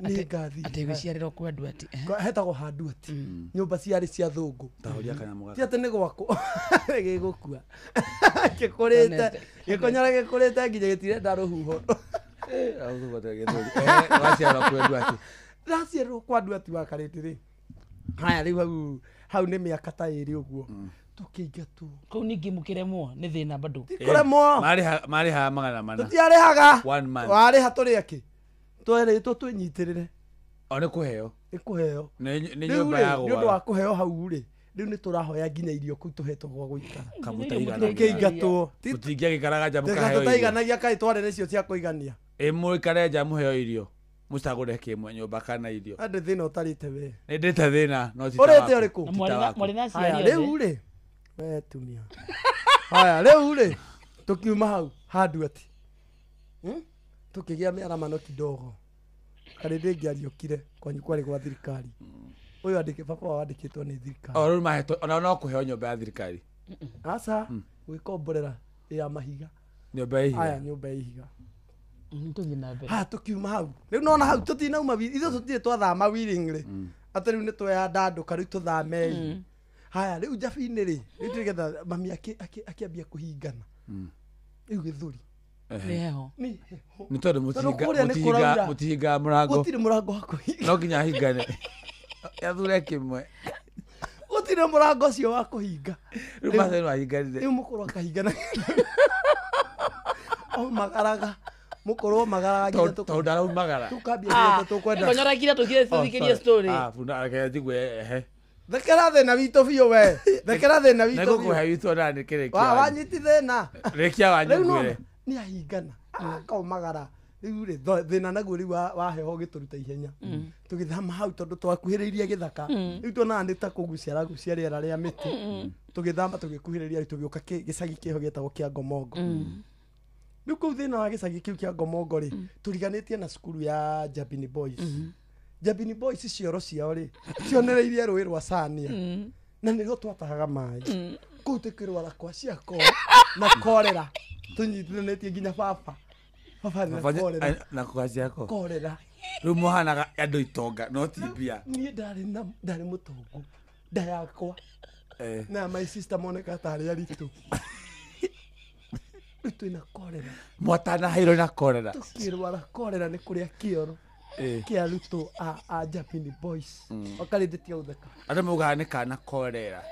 Nĩ ngathiĩ. Atĩ gwĩciarĩrwo kwa Nduati. Hetagwo Handuati. Nyũmba ciarĩ cia thũngũ. Tahoria kanyamũ gaka. Ti atĩ nĩ gwakwo. Gĩgũkua. Gĩkũrĩte. Gĩkonyora gĩkũrĩte nginya gĩtirenda rũhuho. Waciarwo kwa Nduati. Ndaciarĩrwo kwa Nduati wa Karĩndĩ rĩ. Haya rĩu hau nĩ mĩaka ta ĩrĩ ũguo. Tũkĩingatwo. Kũu ningĩ mũkĩremwo nĩ thĩna bado. Kũremwo. Marĩhaga 400. Tũtiarĩhaga. One month. Warĩha tũrĩ akĩ? Twerĩtwo twĩnyitĩrĩre. O nĩ kũheo. Nĩ kũheo. Nĩ Rĩu nyũmba rĩ, ya nĩ ũndũ wa gwara. kũheo hau rĩ, rĩu nĩ tũrahoya nginya irio kũu tũhetwo gwa gũikara. Kamũtaiganagia. Tũkĩingatwo. Mũtingĩagĩikaraga nja mũkaheo irio. Tũtaiganagia kaĩ twarĩ nacio cia kũigania. Ĩ mũikare nja mũheo irio. Mũcagũre kĩmwe nyũmba kana irio. Andĩ thĩna ũtarĩte we. Nĩ ndĩte thĩna no ti ta Ũrĩte waku. ũrĩkũ? Ti ta waku. Mwarĩ na aciari Haya othe. rĩu rĩ, we tumia. Haya rĩu rĩ, tũkiuma hau Handuati. Tũkĩgĩa mĩaramano kidogo. Karĩndĩ ngĩariũkire kwanyu kwarĩ gwa thirikari. Ũyũ andĩke baba wao andĩkĩtwo nĩ thirikari. O rĩu mahetwo ona no kũheo nyũmba ya thirikari. Aca, gwĩkomborera ya mahiga. Nyũmba ya ihiga. Haya nyũmba ya ihiga. Tũthiĩ na mbere. Ha tũkiuma hau. Rĩu nona hau tũtinauma ithuĩ tũtirĩ twathama willingly. Atĩ rĩu nĩ tweyandandũka rĩu tũthamei. Haya rĩu Njabi-inĩ rĩ, rĩu tũrĩgetha mami akĩambia kũhingana. Rĩu gĩthũri. Nĩ heho. Nĩ heho. Nĩ tondũ Tondũ kũrĩa nĩ kũraura. mũtihingaga mũrango. Gũtirĩ mũrango wa kũhinga. No nginya ahingane. Athure kĩmwe. Gũtirĩ mũrango ũcio wa kũhinga. Rĩu Mathai no ahinganire. Rĩu mũkũrũ akahingana. O magaraga. Mũkũrũ magaraga nginya Tondũ ndaraumagara. Tũkambia gĩothe tũkwenda. Gĩkonyora nginya tũkire tũthikĩrie story. Ah, bunda reke njigue ehe. Thekera thĩna witũ biũ we. Thekera thĩna witũ biũ. Nĩngũkũhe witũ ona nĩ kĩrĩkia Wa wanyu. wanyiti thĩna. Rĩkia wanyu Rĩu ngwĩre. nona nĩ ahingana. Akaumagara. Rĩu rĩ thĩna naguo rĩu wa heho ũgĩtũruta ihenya. Tũgĩthama hau tondũ twakuhĩrĩirie gĩthaka. Rĩu tuonaga nĩ ta kũgucia aragucia rĩera rĩa mĩtĩ. Tũgĩthama tũgĩkuhĩrĩria rĩu tũgĩũka gĩcagi kĩho gĩtagwo kĩa Ngomongo. Rĩu kũu thĩna wa gĩcagi kĩu kĩa Ngomongo rĩ, tũriganĩtie na cukuru ya Njabini Boys. Njabini Boys cioro ciao rĩ, cionereirie rũĩ rwa Sania. Na nĩrĩo twatahaga maĩ. Kũu tũkĩrwara kwa ciako na korera. Tũnyitithanĩtie nginya baba. Baba na korera. Na kwa ciako. Korera. Rĩu mũhanaga andũ itonga no ti mbia. Niĩ ndarĩ mũtongu. Nda yakwa. Na my sister moneka tarĩ aritũ. Rĩu twĩna korera. Mwatanahairwo na korera. Tũkĩrwara korera nĩ kũrĩa kĩoro. Kĩa arutwo a Njabini Boys. Wakarĩndĩ tiga gũtheka. Andũ maugaga nĩ kana korera.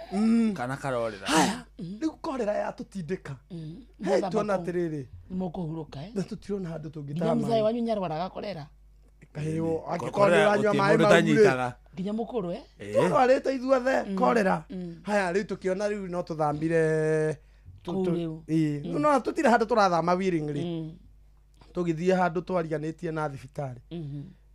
Kana karorera. Haya, rĩu korera yatũtindĩka. Hey, tuona atĩrĩrĩ. Nĩ mũkũhurũka eh? Na tũtirona handũ Nginya tũngĩtaha mũzae maĩ. wanyu nĩarwaraga korera. Kahĩo, angĩkorwo Korera nĩ ũranyua gũtirĩ maĩ mũndũ mau rĩ. ũtanyitaga. Nginya mũkũrũ eh? Twarwarĩte ithuothe korera. Haya, rĩu tũkĩona rĩu no tũthambire Kũu rĩu. Ĩĩ, no tũtirĩ handũ tũrathama willingly. Tũgĩthiĩ handũ twariganĩtie na thibitarĩ.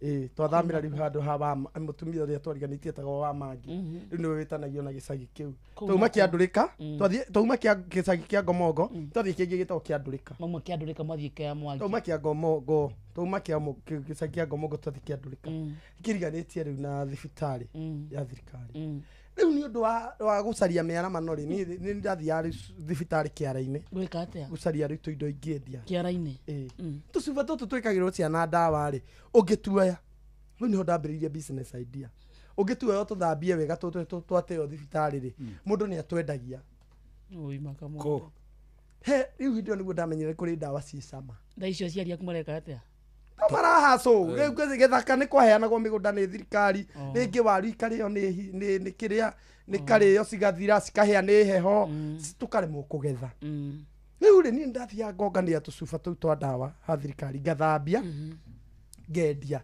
Ĩĩ, twathamĩra rĩu handũ ha wa mũtumia ũrĩa twariganĩtie etagwo wa Mangi. Rĩu nĩwe wĩtanagio na gĩcagi kĩu. Kũu Twauma nakuo. Kĩandũrĩka, twathiĩ twauma gĩcagi kĩa Ngomongo, twathiĩ kĩngĩ gĩtagwo Kĩandũrĩka. Mauma Kĩandũrĩka mwathiĩ kĩa Mwangi. Twauma kĩa Ngomongo, twauma gĩcagi kĩa Ngomongo twathiĩ Kĩandũrĩka. Kĩriganĩtie rĩu na thibitarĩ ya thirikari. Rĩu nĩ ũndũ wa gũcaria mĩaramano rĩ, niĩ nĩ ndathiaga rĩu thibitarĩ kĩara-inĩ. Gwĩka atĩa? Gũcaria rĩu tũindo ingĩendia. Kĩara-inĩ? Ĩĩ. Tũcuba tũtũ twĩkagĩrwo ciana ndawa rĩ, ũngĩtuoya, rĩu nĩho ndambĩrĩirie business idea. Ũngĩtuoya ũtũthambie wega tũtũ twateo thibitarĩ rĩ, mũndũ nĩ atwendagia. Oi makamũndũ. Kũ? He rĩu hĩndĩ ĩyo nĩguo ndamenyire kũrĩ ndawa ciĩ cama. Thaa icio aciari aku mareka atĩa? No marahacũ rĩu gĩthaka nĩ kwaheanagwo mĩgũnda nĩ thirikari, rĩngĩ waru ikarĩo nĩ kĩrĩa nĩ karĩo cigathira cikahĩa nĩ heho, tũkaremwo kũgetha. Rĩu rĩ niĩ ndathiaga ngongania tũcuba tũu twa ndawa ha thirikari ngathambia ngendia.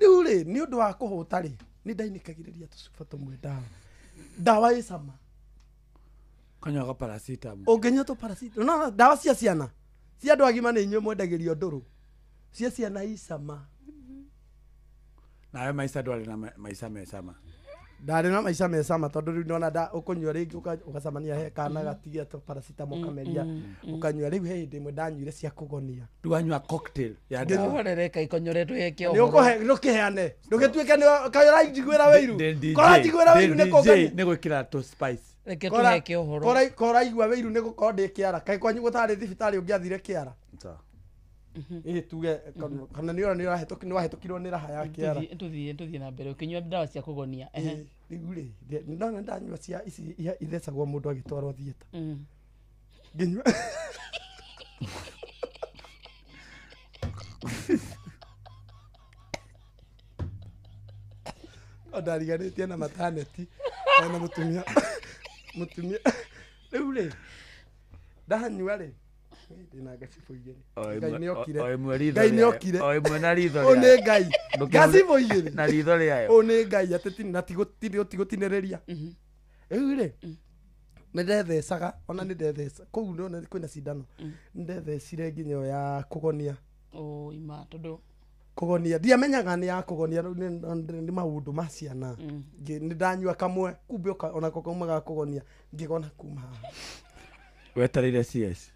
Rĩu rĩ nĩ ũndũ wa kũhũta rĩ nĩ ndainĩkagĩrĩria tũcuba tũmwe ndawa. Ndawa ĩ cama. Kanyuaga paracetamol. Ũngĩnyua tũ paracetamol. No ndawa cia ciana cia andũ agima nĩ inyuĩ mwendagĩrio ndũrũ. Cia ciana i cama. Nawe maica ndwarĩ na maica me cama. Ndarĩ na maica me cama tondũ rĩu nona ũkũnyua rĩngĩ ũgacemania he kana gatigia tũ paracetamol kameria ũkanyua. Rĩu he hĩndĩ ĩmwe ndanyuire cia kũgonia. Rĩu wanyua cocktail ya ndawa. Ũhorereka ikonyoretwo heke Nĩ ũkũhe ndũkĩheane. Ndũgĩtuĩke nĩ kaĩ ũranjiguĩra wĩiru. Koranjiguĩra wĩiru nĩ kũngania. Nĩ gwĩkĩra tũ spice. Reke tũheke ũhoro. Koraigua wĩiru nĩ gũkorwo ndĩ kĩara. Kaĩ kwanyu gũtarĩ thibitarĩ ũngĩathire kĩara. Ĩ tuge kana nĩ nĩ wahĩtũkirwo nĩ raha ya kĩara. Tũthiĩ na mbere ũkĩnyua ndawa cia kũgonia. Rĩu rĩ ndona ndanyua cia ici ithecagwo mũndũ agĩtwarwo theatre. Ngĩnyua ndariganĩtie na mataneti na mũtumia rĩu rĩ ndanyua rĩ ndĩna ngacibũ igĩrĩ. Ngai nĩ okire. Ngai nĩ okire. O ĩmwe na ritho rĩayo. Nĩ Ngai. Ngacibũ igĩrĩ na ritho rĩayo. Ũ nĩ Ngai atĩ na tigũtinĩrĩria. Rĩu rĩ nĩ ndethecaga ona nĩ ndetheca kũu nĩ kwĩna cindano. Nĩ ndethecire nginya ĩyo ya kũgonia. Ũ ima tondũ kũgonia ndiamenyaga nĩ ya kũgonia nĩ maũndũ ma ciana. Nĩ ndanyua kamwe kumbe onako kauma ga kũgonia ngĩgona kuma haha. Wetereire CS.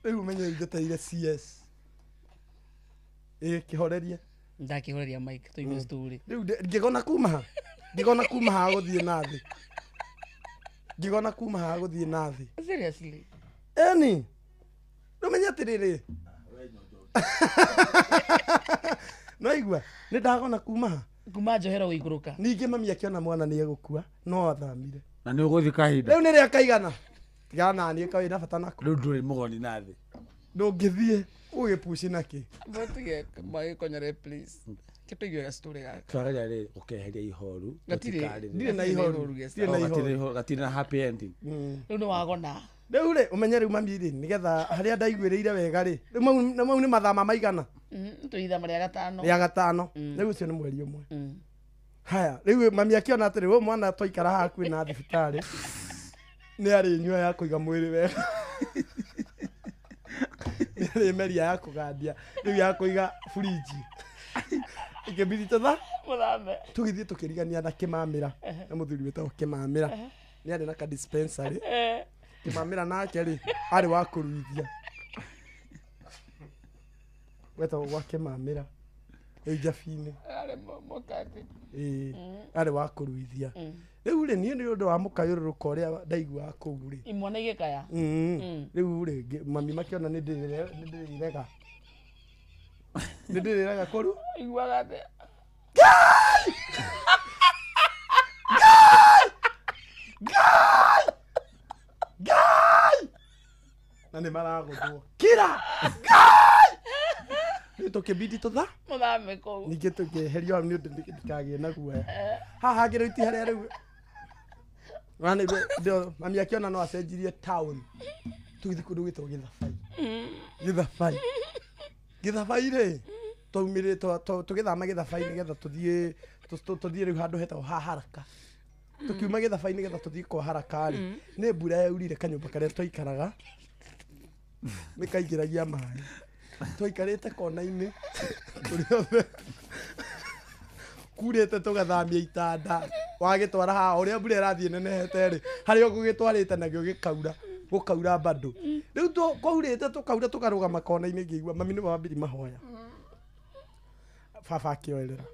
Rĩu ũmenye njetereire CS. Ĩ kĩhorerie. Ndakĩhoreria Mike tũigue story. Rĩu ngĩgona kuma haha. Ngĩgona kuma haha gũthiĩ na thĩ. Ngĩgona kuma haha gũthiĩ na thĩ. Seriously. Eni. Ndũmenye atĩrĩrĩ. No igua nĩ ndagona kuma haha. Kuma njohero gũikũrũka. Ningĩ mami akĩona mwana nĩ egũkua no athamire. Na nĩ ũgũthiĩ kahinda. Rĩu nĩ rĩa kaigana. Tigana na niĩ kaĩ na bata nako. Rĩu ndũrĩ mũgoni na thĩ. Ndũngĩthiĩ ũgĩpuci nakĩ. Mũtige magĩkonyore please. Ke tũigue gastory gaka. Twaragia rĩ ũkeheria ihoru. Ndirĩ na ihoru. Ndirĩ na ihoru. Gatirĩ na happy ending. Rĩu nĩ wagona. Rĩu rĩ ũmenye rĩu mami rĩ nĩgetha harĩa ndaiguĩrĩire wega rĩ rĩu mau nĩ mathama maigana. Twĩ ithama rĩa gatano. Rĩa gatano. Rĩu ũcio nĩ mweri ũmwe. Haya rĩu mami akĩona atĩrĩ ũyũ mwana twaikara haha hakuhĩ na thibitarĩ nĩ arĩnyua ya kũiga mwĩrĩ wega. Nĩ arĩmeria ya kũgandia rĩu ya kũiga fridge. Ikĩbidi tũtha mũthame. Tũgĩthiĩ tũkĩrigania na Kĩmamĩra na mũthuri wĩtagwo Kĩmamĩra. Nĩ arĩ na ka dispensary. Kĩmamĩra nake rĩ arĩ wa kũruithia. Wetagwo gwa Kĩmamĩra ĩ Njabi-inĩ. Arĩ mũkate. Ĩ arĩ wa kũruithia. Rĩu rĩ niĩ nĩ ũndũ wa mũkayũrũrũko ũrĩa ndaiguaga kũu rĩ. Imwana igĩkaya. Rĩu rĩ mami makĩona nĩ ndĩrĩrega. Nĩ ndĩrĩrega kũru. Iguaga atĩa? Ngai! Ngai! Ngai! Ngai! Na nĩ maragũthwo. Kira! Ngai! Rĩu tũkĩbidi tũtha. Mũthame kũu. Ningĩ tũkĩeherio hau nĩ ũndũ ndikagĩe na guoya. Haha hangĩ rĩu ti harĩa rĩu. Mami akĩona no acenjirie town. Tũgĩthiĩ kũndũ gwĩtagwo Gĩthabai. Gĩthabai. Gĩthabai rĩ twaumire tũgĩthama Gĩthabai nĩgetha tũthiĩ tũthiĩ rĩu handũ hetagwo ha Haraka. Tũkiuma Gĩthabai nĩgetha tũthiĩ kwa Haraka rĩ nĩ mbura yaurire kanyũmba karĩa twaikaraga nĩ kaingĩragia maĩ. Twaikarĩte kona-inĩ tũrĩ othe kurĩte tũgathamia itanda wagĩtwara haha ũrĩa mbura ĩrathiĩ nenehete rĩ harĩa ũgũgĩtwarĩte nakĩo gĩkaura gũkaura bado. Rĩu kwaurĩte tũkaura tũkarũgama kona-inĩ ngĩigua mami nĩwe wambirie mahoya. Baba akĩoerera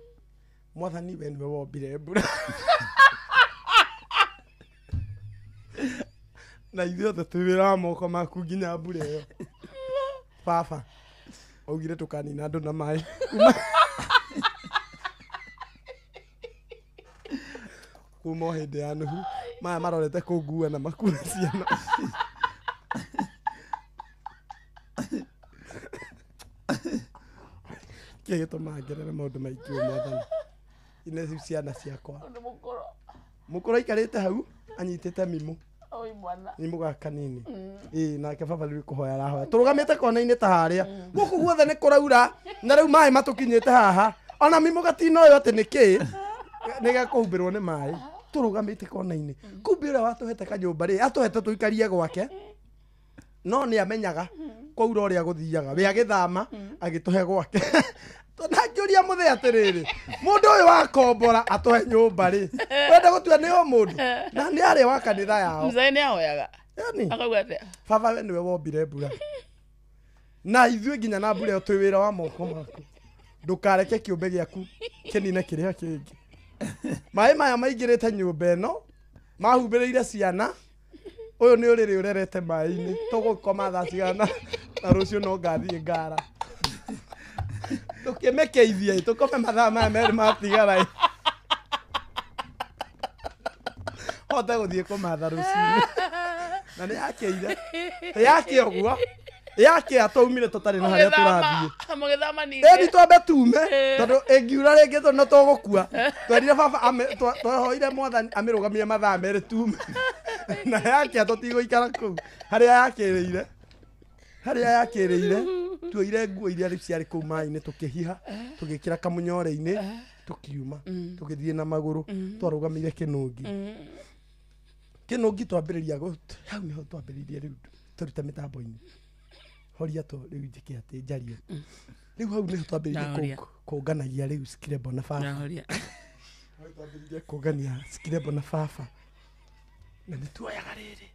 mwathani we nĩwe wombire mbura. Na ithuĩ othe twĩ wĩra wa moko maku nginya mbura ĩyo. Baba augire tũkanina andũ na maĩ. Kuma o hĩndĩ ya Nuhu maya marorete kũngua na makue ciana. Nĩkĩĩ gĩtũmaga ngerere maũndũ maingĩ ũũ mwathani? Ine ciana ciakwa. Mũkũrũ aikarĩte hau anyitĩte mimũ. Oi mwana. Mimũ gaka kanini. Ĩĩ nake baba rĩu kũhoya arahoya. Tũrũgamĩte kona-inĩ ta harĩa. Gũkũ guothe nĩ kũraura na rĩu maĩ matũkinyĩte haha. Ona mimũ gatina ũyũ atĩ nĩkĩĩ nĩ gekũhumbĩrwo nĩ maĩ. Tũrũgamĩte kona-inĩ. Kumbe ũrĩa watũhete kanyũmba rĩ atũhete tũikarie gwake. No nĩ amenyaga kwaura ũrĩa gũthiaga. We agĩthama agĩtũhe gwake. Na ngĩũria mũthee atĩrĩrĩ, mũndũ ũyũ wakombora atũhe nyũmba rĩ, wenda gũtua nĩ o mũndũ na nĩ arĩa wa kanitha yao. Mzee nĩ ahoyaga. Yani akauga atĩa? Baba we nĩwe wombire mbura na ithuĩ nginya na mbura ĩyo twĩ wĩra wa moko maku. Ndũkareke kĩũmbe gĩaku kĩnine kĩrĩa kĩngĩ. Maĩ maya maingĩrĩte nyũmba ĩno mahumbĩrĩire ciana. Ũyũ nĩ ũrĩrĩ ũrerete maĩ-inĩ. Tũgũkoma thaa cigana na rũciũ no ngathiĩ ngara. Tũkĩmĩkeithia tũkome mathaa maya merĩ matigara hote gũthiĩ kũmatha rũcinĩ. Na nĩ yakĩire yakĩa ũguo yakĩa twaumire tũtarĩ na harĩa tũrathiĩ. Mũgĩthama ningĩ. Ĩni twambe tume tondũ ĩngiura rĩngĩ tondũ no tũgũkua. Twerire baba twahoire mwathani amĩrũgamie mathaa merĩ tume. Na yakĩa tũtigũikara kũu harĩa yakĩrĩire. Harĩa yakĩrĩire tuoire nguo iria rĩu ciarĩ kũu maĩ-inĩ tũkĩhiha tũgĩkĩra kamũnyore-inĩ tũkiuma tũgĩthiĩ na magũrũ twarũgamĩire kĩnũngi. Kĩnũngi twambĩrĩria hau nĩho twambĩrĩirie rĩu tũrute mĩtambo-inĩ. Horia to rĩu njĩke atĩ njarie. Rĩu hau nĩho twambĩrĩirie kũnganagia rĩu skirebo na baba. Hau twambĩrĩirie kũngania skirebo na baba. Na nĩ tuoyaga rĩrĩ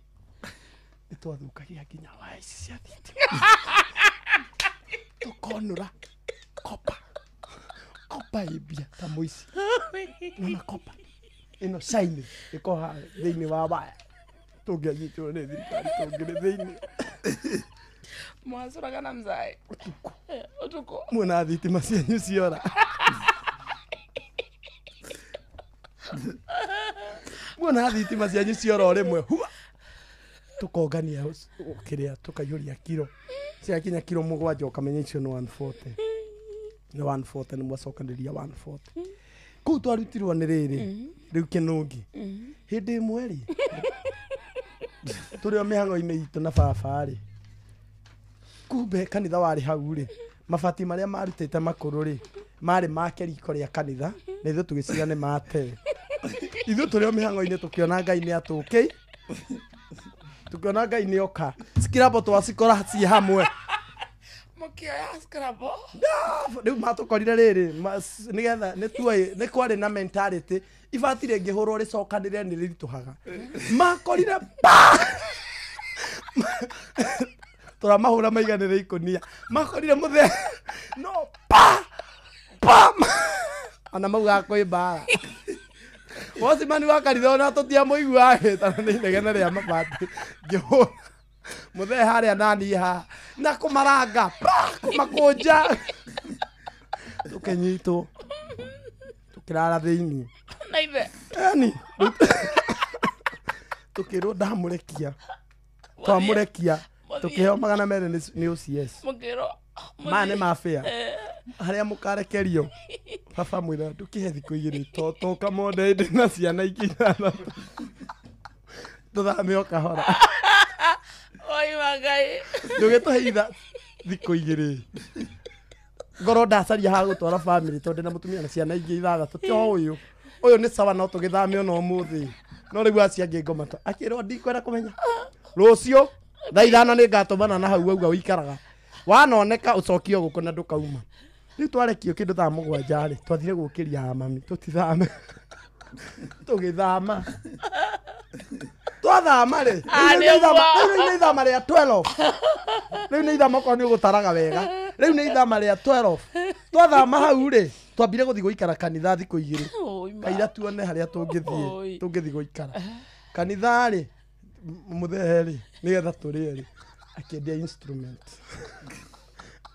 nĩ twathũkagia nginya waya ici cia thitima. Tũkonũra kopa. Kopa ĩmbia ta mũici. Nona kopa ĩno shine ĩkoha thĩinĩ wa waya. Tũngĩanyitirwo nĩ thirikari tũngĩrĩ thĩinĩ. Mwacũraga na mzae ũtukũ. Ũtukũ. Muona thitima cianyu ciora. Muona thitima cianyu ciora o rĩmwe. Hua! Tũkongania kĩrĩa tũkaiyũria kiro. Ciakinya kiro 7 ũkamenya icio nĩ 140. Nĩ 140 nĩ mwacokanĩria 140. Kũu twarutirwo nĩ rĩrĩ rĩu kĩnũngi. Hĩndĩ ĩmwe rĩ tũrĩ o mĩhang'o-inĩ itũ na baba rĩ kumbe kanitha warĩ hau rĩ mabati marĩa marutĩte makũrũ rĩ marĩ make riko rĩa kanitha na ithuĩ tũgĩciria nĩ mate. Ithuĩ tũrĩ o mĩhang'o-inĩ tũkĩona Ngai nĩ atũkĩi. Tũkĩona Ngai nĩ oka. Skirabo twacikora ciĩ hamwe. Mũkĩoya skirabo? Rĩu matũkorire rĩrĩ nĩgetha nĩ tuoĩ nĩ kwarĩ na mentality ibati rĩngĩhũrwo rĩcokanĩrĩre nĩ rĩritũhaga. Makorire pa! Tũramahũra maiganĩre ikũnia. Makorire mũthee no pa! Pa! Ona maugaga kwĩ mbara. Wocimani wa kanitha ona tũtiamũiguaga agĩtana nĩ inegene rĩa mabati. Ngĩhũra mũthee harĩa nani haha na kũmaranga pa kũmakũnja. Tũkĩnyitwo tũkĩrara thĩinĩ. Na ithe. Yani tũkĩrwo ndamũrekia. Twamũrekia tũkĩheo 200 nĩ OCS. Mũkĩrwo maya nĩ mabĩa harĩa mũkarekerio. Baba mwĩra ndũkĩhe thikũ igĩrĩ totoka monde ndĩ na ciana ingĩ ithathatũ. Tũthame o kahora. Oi Ngai. Ndũgĩtũhe itha thikũ igĩrĩ. Ngorwo ndacaria ha gũtwara family tondũ ndĩna mũtumia na ciana ingĩ ithathatũ ti o ũyũ. Ũyũ nĩ sawa no tũgĩthame ona ũmũthĩ. No rĩu acio angĩ ngoma ta akĩrwo ndikwenda kũmenya. Rũciũ thaa 5 nĩ ngatũmana na hau auga ũikaraga. Wanoneka ũcokio gũkũ na ndũkauma. Rĩu twarekio kĩndũ thaa 7 rĩ twathire gũkĩria mami tũtithame. Tũgĩthama. Twathama rĩ rĩu nĩ ithama rĩa 12. Rĩu nĩ ithama okorwo nĩ ũgũtaraga wega. Rĩu nĩ ithama rĩa 12. Twathama hau rĩ twambire gũthiĩ gũikara kanitha thikũ 2. Kaira tuone harĩa tũngĩthiĩ tũngĩthiĩ gũikara. Kanitha rĩ mũthee rĩ nĩgetha tũrĩe rĩ akĩendia instrument.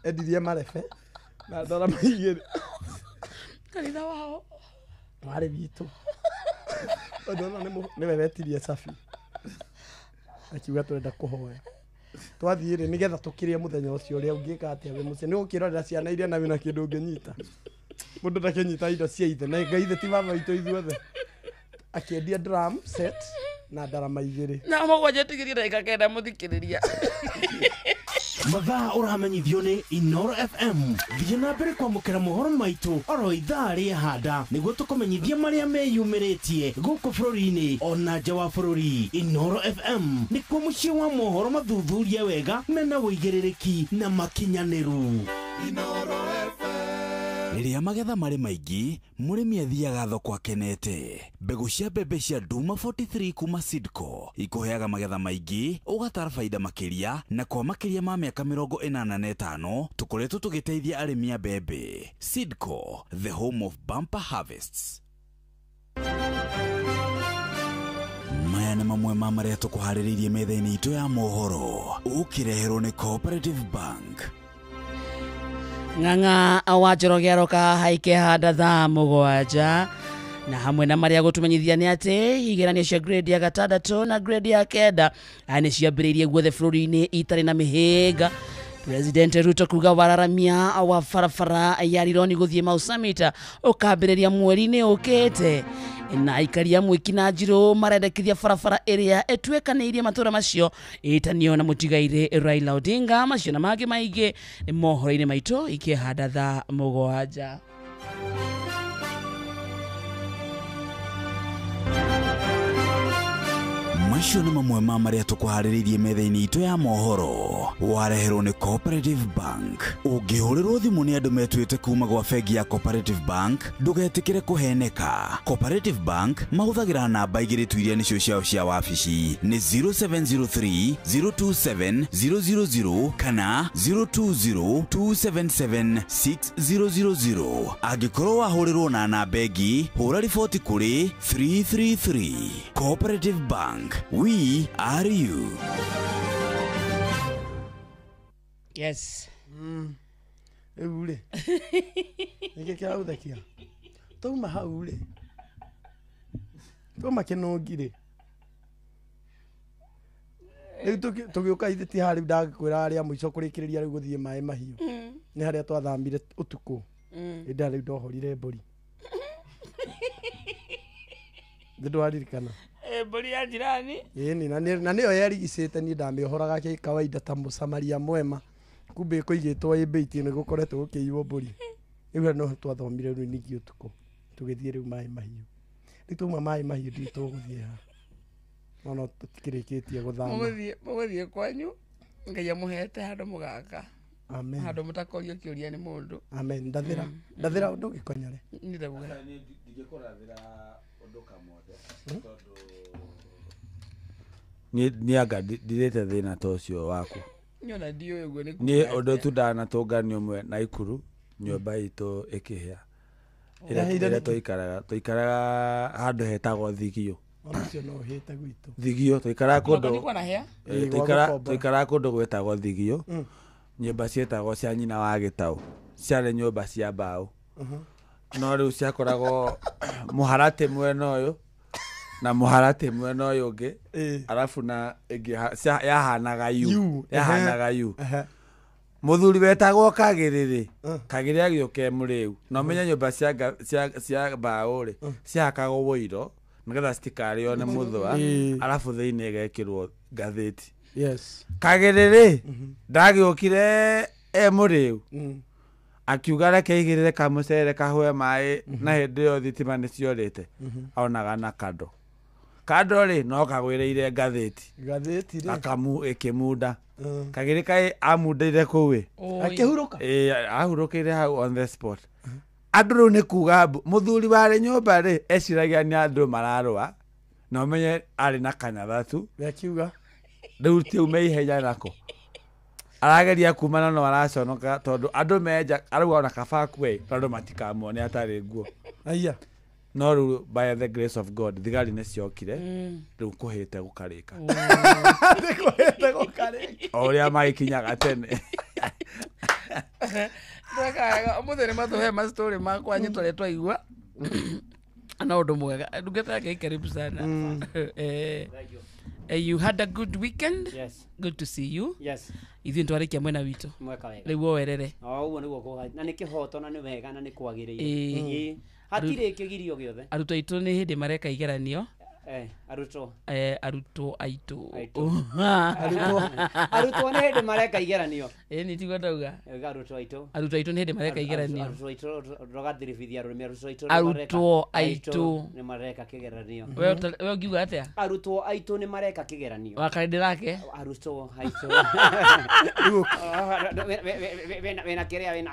Endirie marebe na ndora maigĩrĩ. Kanitha wao warĩ witũ. Tondũ ona nĩwe wetirie cabi. Akiuga tũrenda kũhoya. Twathiĩ rĩ nĩgetha tũkĩrĩe mũthenya ũcio ũrĩa ũngĩka atĩa wĩ mũciĩ. Nĩ gũkĩrorera ciana iria na wĩna kĩndũ ũngĩnyita. Mũndũ ndakĩnyita indo cia ithe na Ngai ithe ti baba witũ ithuothe. Akĩendia drum set na ndarama 2. Na mũgwanja tigĩria ndagĩka 9 mũthikĩrĩria. Mathaa ũramenyithio nĩ Inoro FM. Thiĩ na mbere kwamũkĩra mohoro maitũ oro ithaa rĩa handa nĩguo tũkũmenyithie marĩa meyumĩrĩtie gũkũ bũrũri-inĩ ona nja wa bũrũri. Inoro FM nĩkuo mũciĩ wa mohoro mathuthuria wega mena ũigĩrĩrĩki na makinyanĩru. Inoro FM. Rĩrĩa magetha marĩ maingĩ, mũrĩmi athiaga thoko akenete. Mbegũ cia mbembe cia Duma 43 kuma Sidco ikũheaga magetha maingĩ, ũgatara baida makĩria, na kwa makĩria ma mĩaka 85 tũkoretwo tũgĩteithia arĩmi a mbembe. Sidco, the home of bumper harvests. Maya nĩ mamwe ma marĩa tũkũharĩrĩirie metha-inĩ itũ ya mohoro, ũkĩreherwo nĩ Cooperative Bank. Ng'ang'a wa Njoroge aroka haike handa thaa 7 na hamwe na marĩa gũtũmenyithia nĩ atĩ igeranio cia grade ya 6 na grade ya 9 nĩ ciambĩrĩirie guothe bũrũri-inĩ itarĩ na mĩhĩnga. President Ruto kuga wararamia wa barabara ya Rironi gũthiĩ Mau Summit ũkambĩrĩria mweri-inĩ ũkĩte. Na aikari a Mwiki na Njirũ marendekithia barabara ĩrĩa ĩtuĩkanĩirie matũra macio ĩtanio na mũtigairĩ Raila Odinga. Macio na mangĩ maingĩ nĩ mohoro-inĩ maitũ ikĩhanda thaa 7. Macio nĩ mamwe ma marĩa tũkũharĩrĩirie metha-inĩ itũ ya mohoro. Wareherwo nĩ Cooperative Bank. Ũngĩhũrĩrwo thimũ nĩ andũ metuĩte kuma gwa bengi ya Cooperative Bank, ndũgetĩkĩre kũheneka. Cooperative Bank mahũthagĩra namba 2 tu iria nĩcio ciao cia wabici, nĩ 0703 027 000 kana 020 277 6000. Angĩkorwo wahũrĩrwo na namba ĩngĩ, hũra riboti kũrĩ 333. Cooperative Bank. We are you. Yes. Rĩu rĩ nĩkĩ kĩragũthekia? Twauma hau rĩ, twauma Kĩnũngi rĩ, rĩu tũgĩũka ithe ti haha rĩu ndagĩkwĩra harĩa mũico kũrĩkĩrĩria rĩu gũthiĩ maĩ mahiũ. Nĩ harĩa twathamire ũtukũ. Hĩndĩ ĩrĩa rĩu ndohorire mbũri. Nĩ ndwaririkana? Mbũri ya jirani. Ĩni, na nĩyo yerigicĩte niĩ ndamĩohoraga kĩ kawaida ta mũsamaria mwema. Kumbe ĩkũigĩtwo ĩ mbĩiti nĩ gũkoretwo gũkĩiywo mbũri. Rĩu no twathomire rĩu ningĩ ũtukũ. Tũgĩthiĩ rĩu maĩ mahiũ. Rĩu twauma maĩ mahiũ ndiũ tũgũthiĩ ha. No no tũtikĩrĩkĩtie gũthama. Mũgũthiĩ kwanyu Ngai amũhete handũ mũgaka. Amen. Handũ mũtakorio kĩũria nĩ mũndũ. Amen. Ndathĩra. Ndathĩra ũndũ gĩkonyore. Nĩ ndauga. Ndingĩkũrathĩra ũndũ kamothe tondũ niĩ anga ndirĩte thĩna ta ũcio waku. Nyona ndiũĩ ũguo nĩ Niĩ ũndũ tu ndanatũnganio ũmwe na Ikuru nyũmba itũ ĩkĩhĩa. Ĩrĩa tũikaraga handũ hetagwo Thigio. Ũcio no ũhĩte gwitũ. Thigio tũikaraga kũndũ tũikaraga kũndũ gwĩtagwo Thigio. Nyũmba cietagwo cia nyina wa gĩtaũ. Ciarĩ nyũmba cia mbaũ. No rĩu ciakoragwo mũharatĩ mwena ũyũ na mũharatĩ mwena ũyũ ũngĩ, arabu na ĩngĩ yahanaga U, yahanaga U. Mũthuri wetagwo Kagĩrĩrĩ, Kagĩrĩ agĩũka e mũrĩu. Na ũmenye nyũmba cia mbaũ rĩ, ciahakagwo ũiro nĩgetha citikarĩo nĩ mũthũa, arabu thĩinĩ ĩgekĩrwo ngathĩti. Yes. Kagĩrĩrĩ ndagĩũkire e mũrĩu. Akiuga reke igĩrĩre kamũcere kahũe maĩ na hĩndĩ ĩyo thitima nĩ ciorĩte. Onaga na kando. Kando rĩ no kagwĩrĩire ngathĩti. Ngathĩti rĩ. Akamu ĩkĩmunda. Kagĩrĩ kaĩ amundĩire kũu ĩ. Akĩhurũka? Ĩ, ahurũkĩire hau on the spot. Andũ rĩu nĩ kuga mũthuri warĩ nyũmba rĩ eciragia nĩ andũ mararũa na ũmenye arĩ na kanyathatu. Akiuga rĩu tiume ihenya nako. Arageria kumana no araconoka tondũ andũ menja arauga ona kaba akue tondũ matikamuone atarĩ nguo. Aya. No rĩu by the grace of God thigari nĩ ciokire rĩu kũhĩte gũkarĩka. Nĩ kũhĩte gũkarĩka. O ũrĩa magĩkinyaga tene. Twekaga ũmũthĩ nĩ matũhe ma story makwa nyĩ tũrĩa twaigua. Na ũndũ mwega. Ndungata yake karibu sana. You had a good weekend. Yes. Good to see you. Yes. Ithuĩ nĩtwarĩkia mwena witũ. Mweka wega. Rĩu woerere. O ũguo nĩguo kũga na nĩ kĩhoto na nĩ wega na nĩ kwagĩrĩire. Hatirĩ kĩgirio gĩothe. Arutwo aitũ nĩ hĩndĩ mareka igeranio. Arutwo. Arutwo aitũ. Arutwo nĩ hĩndĩ mareka igeranio. Nĩ tiguo ndauga. Arutwo aitũ. Arutwo aitũ nĩ hĩndĩ mareka igeranio. Arutwo aitũ ndũgathiribithia rũrĩmĩ arutwo aitũ. Arutwo aitũ nĩ mareka kĩgeranio. We ũngiuga atĩa? Arutwo aitũ nĩ mareka kĩgeranio. Wakarĩndĩ nake? Arutwo aitũ. Wĩna kĩrĩa wĩna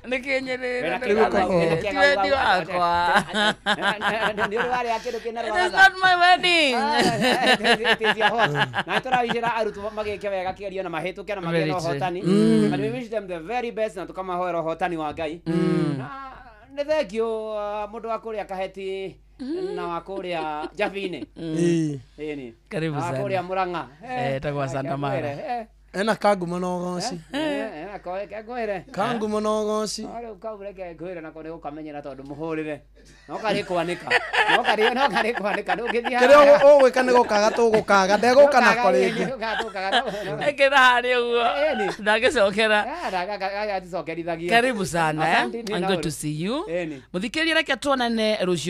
Nĩkĩnyĩrĩra ti wendi wakwa. It is not my wedding. Na tũrawicĩra arutwo magĩke wega kĩgerio na mahĩtũke na magĩe na ũhotani. And we wish them the very best na tũkamahoera ũhotani wa Ngai. Nĩ thank you mũndũ wa kũrĩa Kaheti na wa kũrĩa Jabinĩ. Ĩni. Karibu sana. Wa kũrĩa Murang'a. Etagwo Sandamara. Ena kangumo na ũgoci. Ngwĩre. Kangumo na ũgoci. Rĩu kau reke ngwĩre nako nĩ gũkamenyera tondũ mũhũrĩre. No karĩ kwanĩka. No karĩ kwanĩka ndũngĩthiĩ. Kĩrĩa ũgwĩka nĩ gũkaga tũgũkaga ndegũka nako rĩngĩ. Ĩkĩra harĩa ũguo. Ndangĩcokera. Aticokerithagia. Karibu sana. I'm good to see you. Mũthikĩrĩria reke tuonane rũciũ.